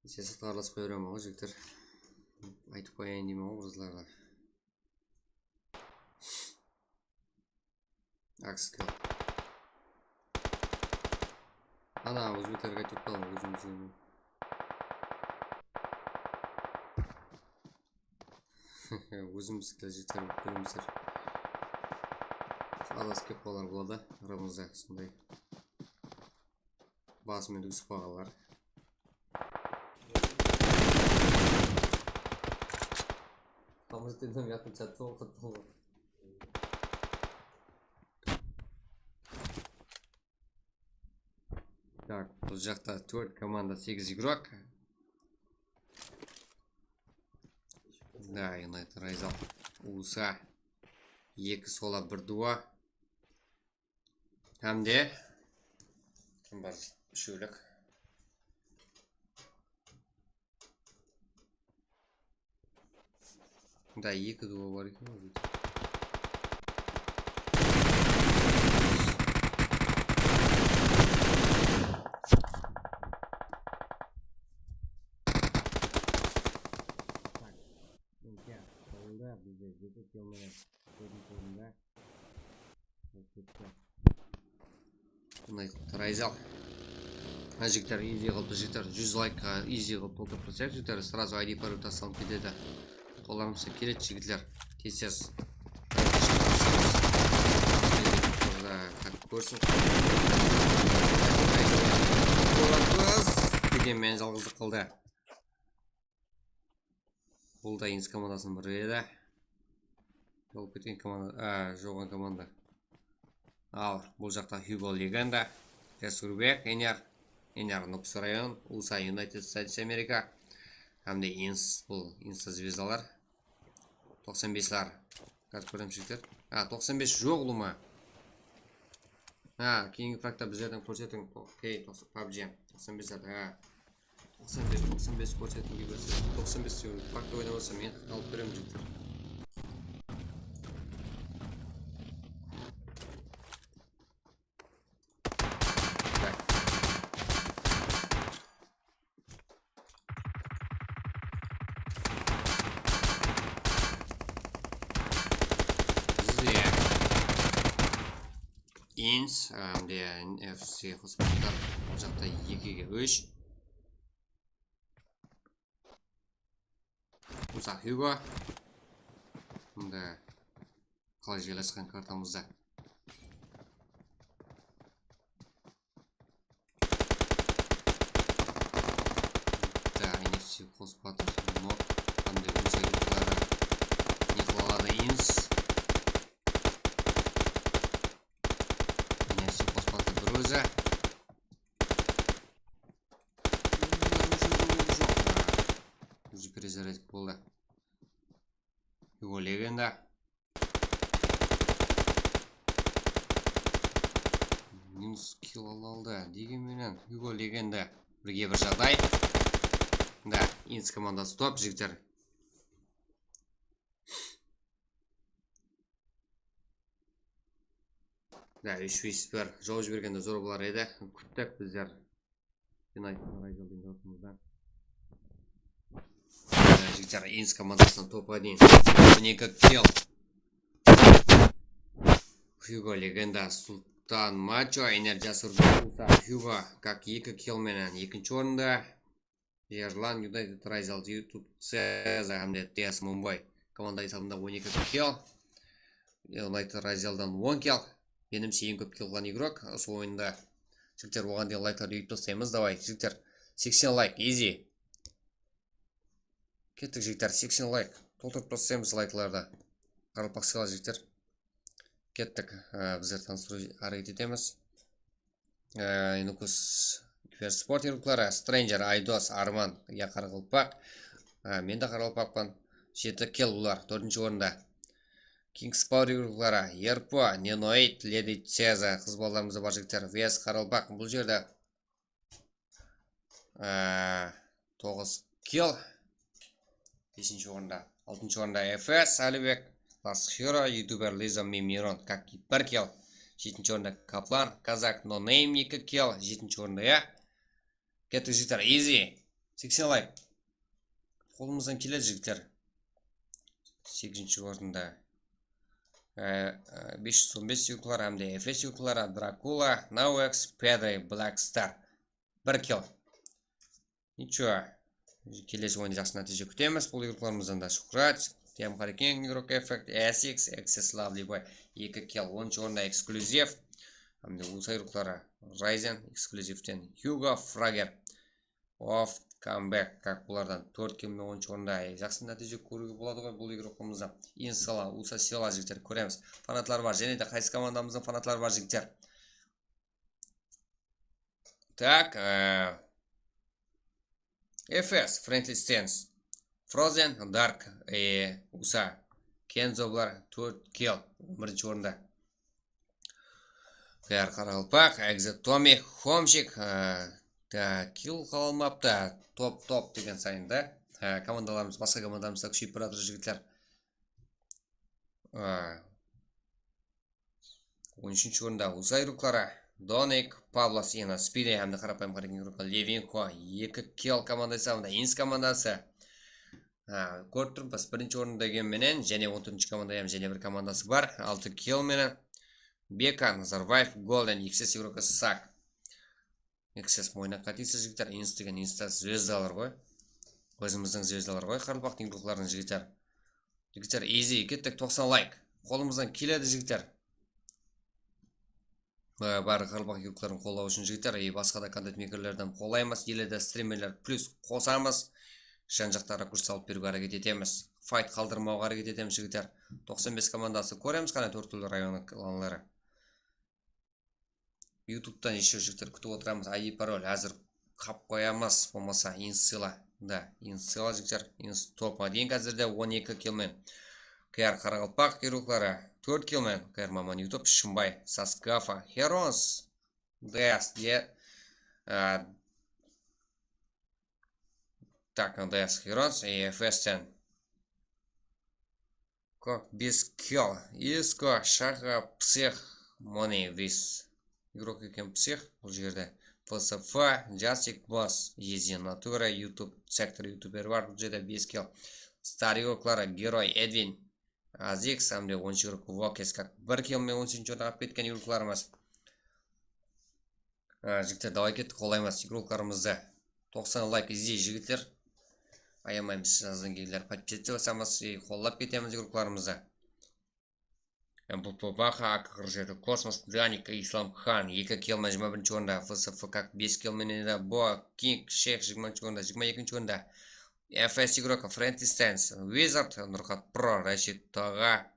siyasatqa aralasıp qoya beremen ǵoy, jigitler. Aytıp qoyayın deymen ǵoy, qızlarǵa. Akskill. Ana, ózbeklerge aytıp atırman, ózimizge. Ózimizdikiler jeter bolıp kóremiz. Adasıp ketip qalar boladı, aramızda sonday. Basıma dúzip qalǵanlar. Tamız dedim, yaqın chattı oqıttım. Так, bul jaqta tórt komanda, segiz igrok. Да, United Rise Up. Usa. Eki sola, bir duo. Hám de kim bar? Úshewlik. Da, eki duo bar eken ǵoy. Tak, endi qolda bizde jeti kill menen tórt orında. Bunday tarazı al. Ha, jigitler, easy qılıp, jigitler, júz laykqa easy qılıp toltırıp qoysaq, jigitler, сразу I D parol taslalıp ketedi. Qollarımızǵa keledi, jigitler. Tez-tez. Tak, kórsin. Degenmen jalǵızlıq qıldı. Bul da Ins komandasınıń biri edi. Jolıp ketken komanda, á, joǵan komanda. Al, bul jaqta Hugo Legenda, Jasur Bek, Enyar, Enyar Nókis rayon, Usa United States America. Hám de Ins, bul Insta zvezdalar. Toqsan besler. Házir kóremiz, jigitler. A, toqsan bes joq ulıwma. Ha, keyingi frakta bizlerden kórsetiń. Okey, toqsan, PUBG. Toqsan besler, ha. Toqsan bes, toqsan bes kórsetiń, kórsetiń. Toqsan bes degen frakta oynamasam, men alıp beremen, jigitler. Bizde Ins, hám de N F C qosıp atır. Ol jaqta ekige úsh. Usa Hugo. Mında qalay jaylasqan kartamızda. Da, N F C qosıp atır. Nok. Qanday bolsa, yurtları ne qıla aladı, Ins. N F C qosıp atır bir ózi. Уже перезарядка boldı. Hugo Legenda. Minus kill ala aldı. Degen menen Hugo Legenda. Birge bir jaǵday. Da, Ins komandası top, jigitler. Da, úsh vs bir. Jawıp jibergende zor bolar edi. Kúttik bizler. United Rise Up degen dosımızdan. Jigitler, Ins komandasınan top один. On eki kill. Hugo Legenda, Sultan Macho, Ener Jasur Bek, Usa Hugo, как eki kill menen ekinshi orında. Erlan United Rise Up, YouTube Ceza hám de T S Mumbai. Komanda esabında on eki kill. United Rise Up-dan on kill. Menimshe, eń kóp kill qılǵan igrok usı oyında. Jigitler, oǵan deyin layklardı úyip taslaymız, davay, jigitler. Seksen layk, easy. Kettik, jigitler, seksen layk. Toltırıp taslaymız layklardı. Qaraqalpaqsıǵa, jigitler. Kettik. Á, bizler tanıstırıw háreket etemiz. Á, Nukus Kibersport igrokları, Stranger, Aydos, Arman, ya, qaraqalpaq. Á, men de qaraqalpaqpan. Jeti kill bular, tórtinshi orında. Kings Power igrokları, Erpo, Nenoid, Ledi Ceza, qız balalarımız da bar, jigitler. V S qaraqalpaq, bul jerde Á, toǵız kill. Beshinshi orında, altınshı orında F S, Alibek, Last Hero, youtuber Liza Mimiron, как и bir kill. Jetinshi orında Kaplan, Kazak, No Name, eki kill. Jetinshi orında, ya. Kettik, jigitler, easy. Seksen layk. Qolımızdan keledi, jigitler. Segizinshi orında. Á, á, bes júz on bes igrokları hám de F S igrokları, Drakula, Nauex, Pedri, Black Star. bir kill. Nicho. Kelesi oyında jaqsı nátiyje kútemiz. Bul igroklarımızdan da Shuhrat, Tiam Hariken, igrok Effect, S X, Access Lovely Boy, eki kill, onınshı orında Eksklyuziv. Hám de usa igrokları Ryzen, Ekskllyuzivten Hugo, Frager, Of, Comeback, kak bulardan tórt kill menen onınshı orında. E, jaqsı nátiyje kóriwge boladı ǵoy bul igroklarımızdan. Insala, usa Sela jigitler kóremiz. Fanatlar bar, jáne de qaysı komandamızdıń fanatları bar jigitler? Tak, e, F S, Friendly Stance, Frozen, Dark, e, usa, Kenzo bular tórt kill, on birinshi orında. Kar Qaraqalpaq, Exit Tommy, Homchik, e, ta, kill qala almaptı, top, top degen sayın da. E, komandalarımız, basqa komandalarımız da kúsheyip baratır jigitler. E, On úshinshi orında usa igrokları Donik, Pablo Siena, Spine hám de qarapayım Hariken igrokı Levinko, eki kill komanda esabında, Ins komandası. Ha, kórip turıppız, birinshi orında degen menen, jáne on tórtinshi komanda hám jáne bir komandası bar, altı kill menen. Beka, Nazarbaev, Golden, X S igrokı Sak. X S moyına qatıysa jigitler, Ins degen Insta zvezdalar ǵoy. Ózimizdiń zvezdalar ǵoy, qaraqalpaqtıń igroklarınıń jigitler. Jigitler, easy, kettik, toqsan layk. Qolımızdan keledi, jigitler. Ba-, barlıq qaraqalpaq igrokların qollaw ushın, jigitler, e, basqa da kontent meykerlerden qollaymız, ele de strimerler plyus qosamız. Jan-jaqta rakurs alıp beriwge háreket etemiz. Fayt qaldırmawǵa háreket etemiz, jigitler. Toqsan bes komandası kóremiz, qáne, tórtewli rayonı klanları. Youtube'tan ещё jigitler kútip otıramız. I D parol házir qap qoyamız. Bolmasa Insela da. Insela jigitler. Ins topqa deyin házirde on eki kill men. Kar Qaraqalpaq igrokları tórt kill men. Kar Maman Youtube, Shımbay, Saskafa, Herons. D S de. A, tak, D S Herons, e, F S ten. Kak bes kill. Isko, Shaxa, Psix, Money, Vis. Igrok eken Psix bul jerde. F S F, Jasik, Boss, Easy Natura, YouTube, Sektor youtuber bar bul jerde, bes kill. Star igrokları Geroy, Edvin, Azix, hám de onınshı igrok Vokes, kak bir kill men on segizinshi orınǵa alıp ketken igroklarımız. Ha, jigitler, davay kettik, qollaymız igroklarımızdı. Toqsan layk izley jigitler. Ayamaymız siz azdan keyinler podpisatsiya basamız, e, qollap ketemiz igroklarımızdı. M P P Baxa, A K qırq jeti, Kosmos, Danik, Islam Khan, eki kill men jigirma birinshi orında, F S F kak bes kill menen edi, Bo, King, Sheyx jigirmanshı orında, jigirma ekinshi orında. F S igrok, Friendly Stance, Wizard, Nurxat Pro, Rashid Taǵa.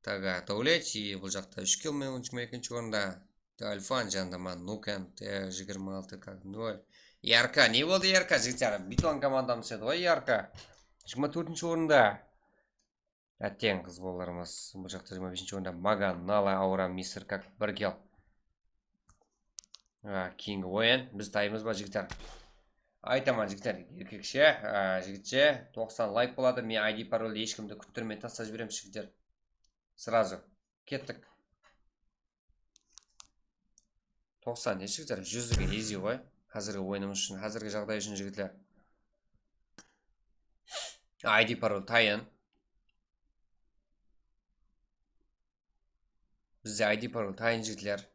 Taga Davlet, e, bul jaqta úsh kill menen jigirma ekinshi orında. Alfan janında Manuken, jigirma altı kak nol. Yarka, ne boldı Yarka, jigitler? Biton komandamız edi ǵoy Yarka. Jigirma tórtinshi orında. Átteń qız balalarımız. Bul jaqta jigirma besinshi orında Magan, Nala, Aura, Mister kak bir kill. A, keyingi oyın. Biz taymız ba, jigitler? Aytaman, jigitler, erkekshe, a, jigitshe, toqsan layk boladı. Men I D paroldi hesh kimdi kúttirmey taslap jiberemiz, jigitler. Srazu. Kettik. Toqsan, ne, jigitler? Júzlik easy ǵoy. Házirgi oyınımız ushın, házirgi jaǵday ushın, jigitler. I D parol tayın. Bizde I D parol tayın, jigitler.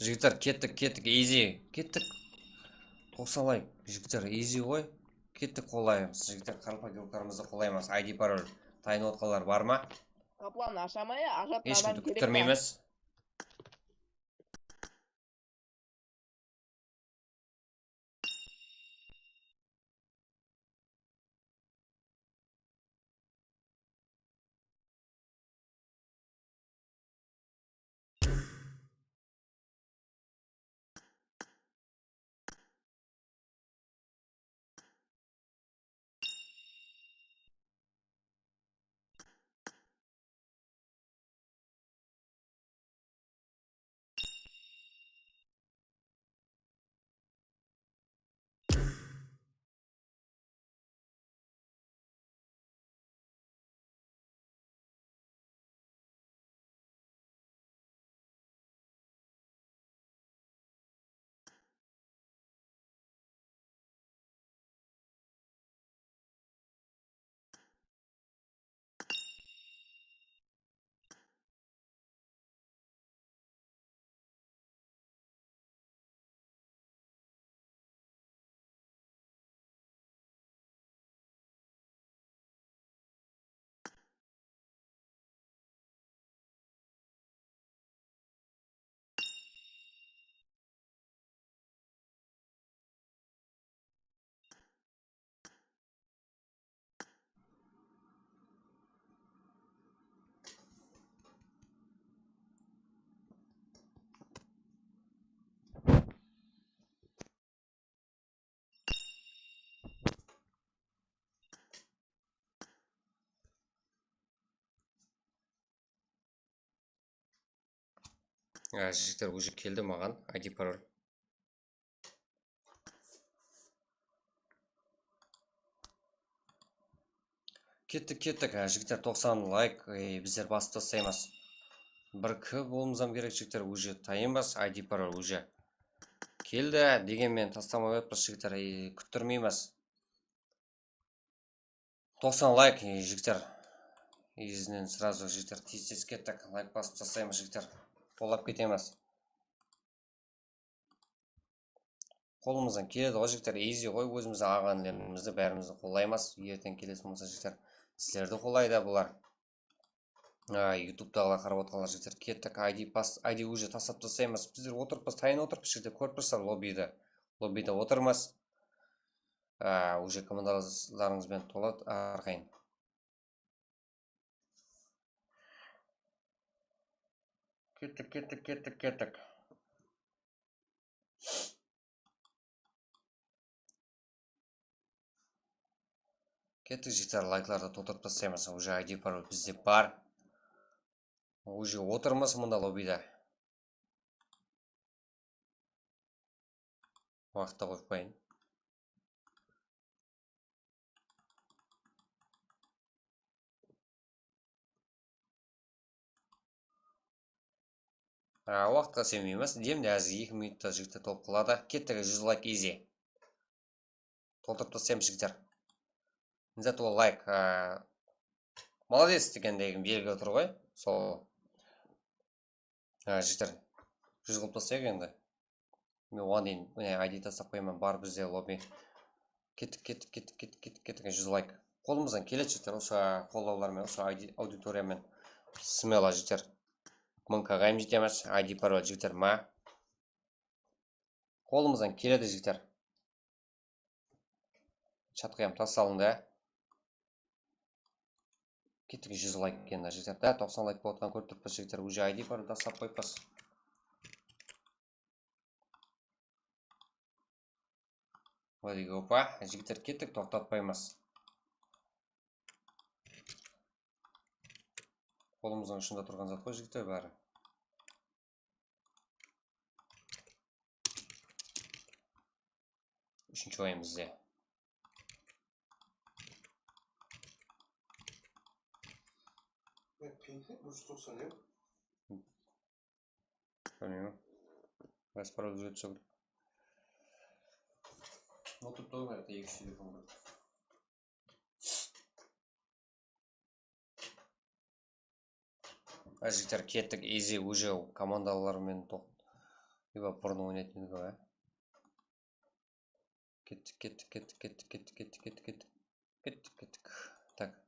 Jigitler, kettik, kettik, easy. Kettik. Toqsan layk, jigitler, easy ǵoy. Kettik, qollaymız. Jigitler, qaraqalpaq girokarımızdı qollaymız. I D parol tayın otqanlar bar ma? Qaplanı ashamay, ajatın. Hesh adam kimdi kerek pa? Kúttirmeymiz. Á, jigitler, уже keldi maǵan I D parol. Kettik, kettik. Á, jigitler, toqsan layk, e, bizler basıp taslaymız. Bir K bolıwımız hám kerek, jigitler, уже tayınbız, I D parol уже keldi. Degen menen taslamay atpız, jigitler, e, kúttirmeymiz. Toqsan layk, e, jigitler. Izinen srazu, jigitler, tez-tez kettik. Layk basıp taslaymız, jigitler. Qollap ketemiz. Qolımızdan keledi ǵoy, jigitler, easy ǵoy, ózimizdiń aǵa-inilerimizdi bárimizdi qollaymız. Erteń kelesi bolsa, jigitler, sizlerdi qollaydı bular. A, YouTube'daǵılar qarap otqanlar, jigitler, kettik. I D pas, I D уже taslap taslaymız. Bizler otırıppız, tayın otırıppız, jigitler, kórip tursızlar, lobbide. Lobbide otırmız. A, уже komandalarıńız benen toladı arqayın. Kettik, kettik, kettik, kettik. Kettik, jigitler, layklardı toltırıp taslaymız. Уже I D parol bizde bar. Уже otırmız mında lobbide. Waqıtta qoyıp qoyayın. A, waqıtqa isenbeymiz. Demde házir eki minutta, jigitler, tolıp qaladı. Kettik, júz layk easy. Toltırıp taslaymız, jigitler. Зато layk, a, молодец degendegi belgi tur ǵoy. Sol. A, jigitler, júz qılıp taslayıq endi. Men oǵan deyin, mine, I D taslap qoyaman, bar bizde lobby. Kettik, kettik, kettik, kettik, kettik, kettik, júz layk. Qolımızdan keledi, jigitler, usı qollawlar menen, usı I D, auditoriya menen. Smelo, jigitler. Mıń K ǵa hám jetemiz, I D parol, jigitler, ma. Qolımızdan keledi, jigitler. Chatqa hám tassalıń da. Kettik, júz layk endi, jigitler. Da, toqsan layk bolıp atqanın kórip turıppız, jigitler. Уже I D parol taslap qoyıppız. Vladika, opa, jigitler, kettik, toqtatpaymız. Qolımızdıń ushında turǵan zat ǵoy, jigitler, bári. Úshinshi oyın bizde. Bilmeymen. Rasparol júrip shıǵıp. Otırıp turıp, eki telefon bar. Jigitler, kettik, easy, уже komandalar menen toq-, Leyba burın oynaytın edik, a? Kettik, kettik, kettik, kettik, kettik, kettik, kettik, kettik, kettik, kettik. Tak.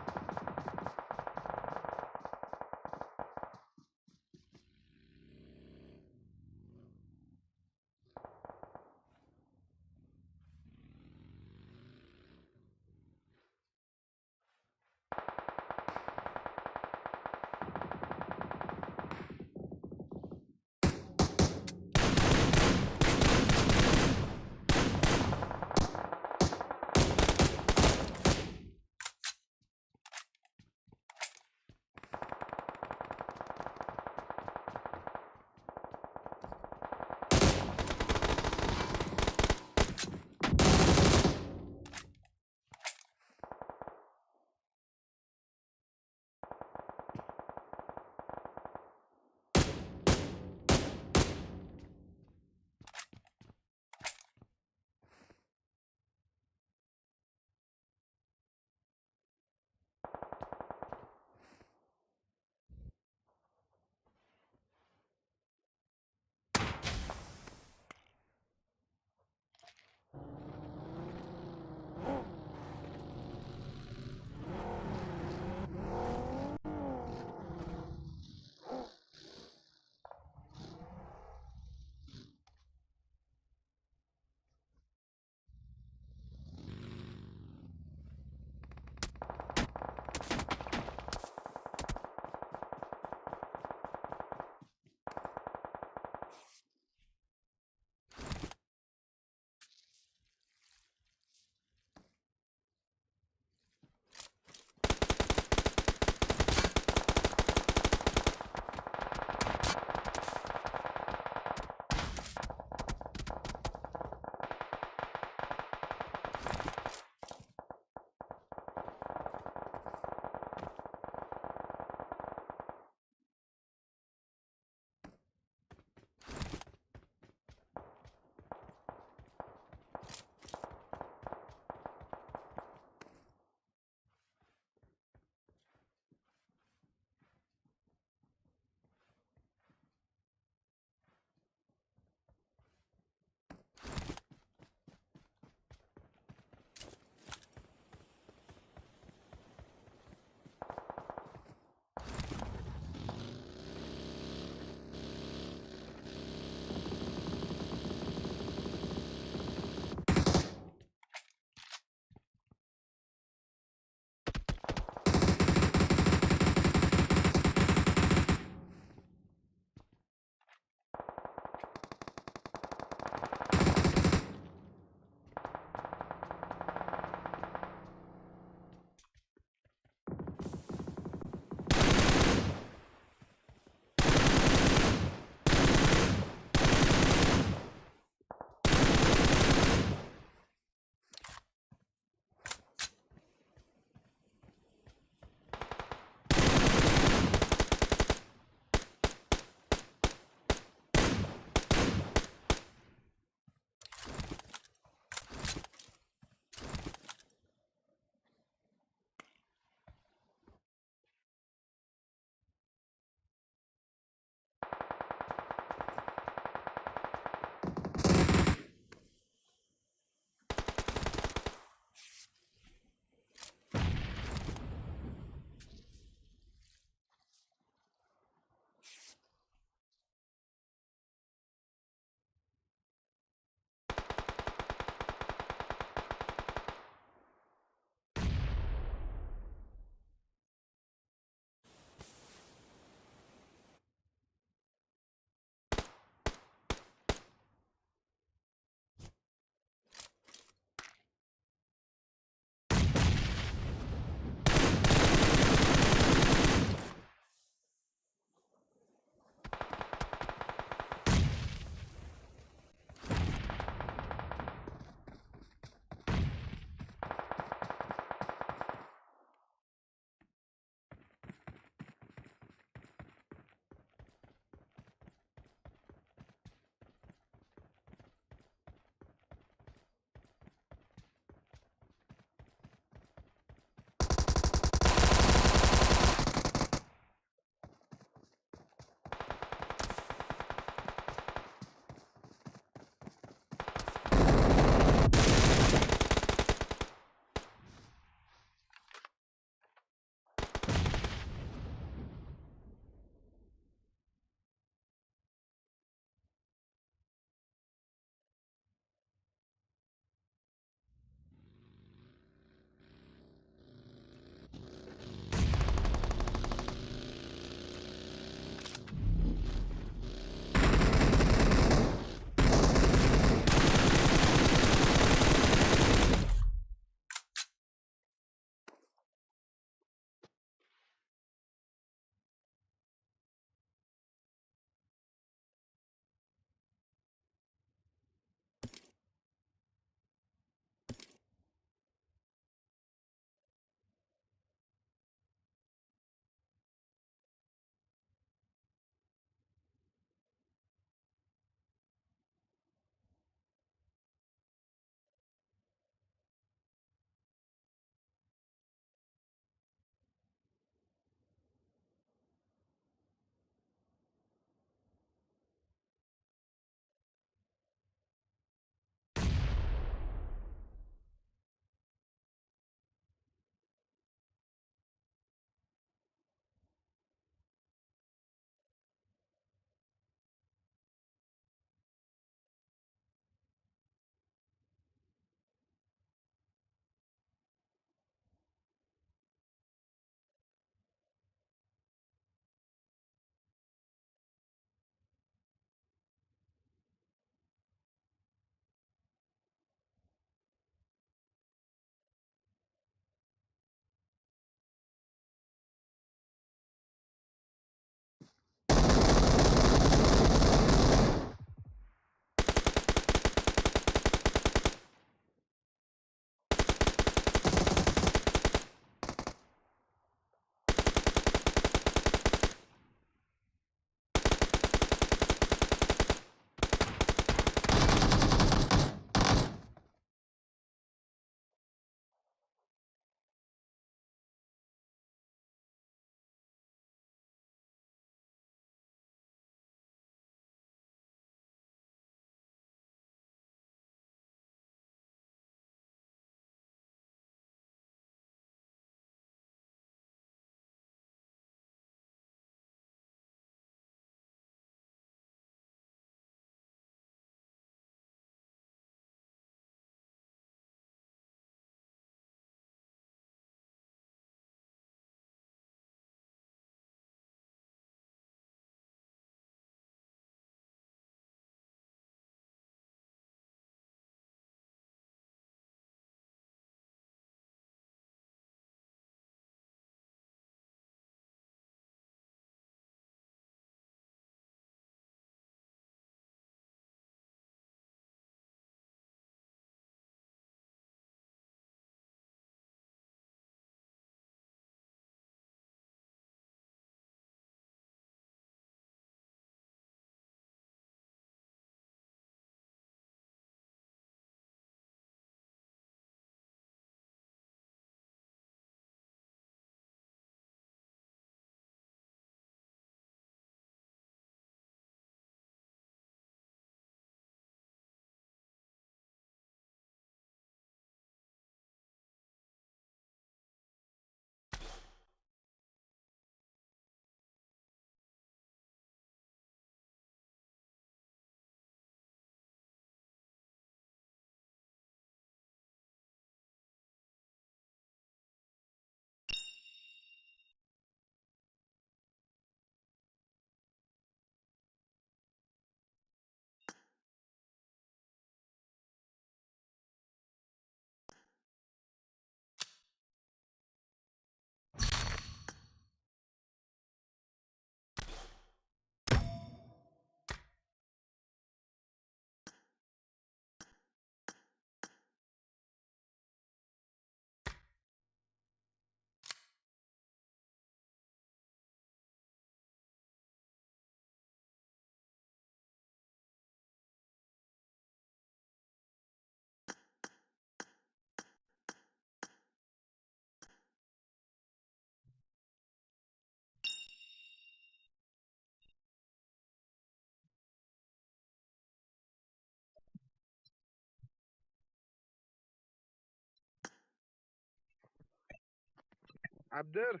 Ábdir.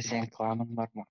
Sen planıń bar ma?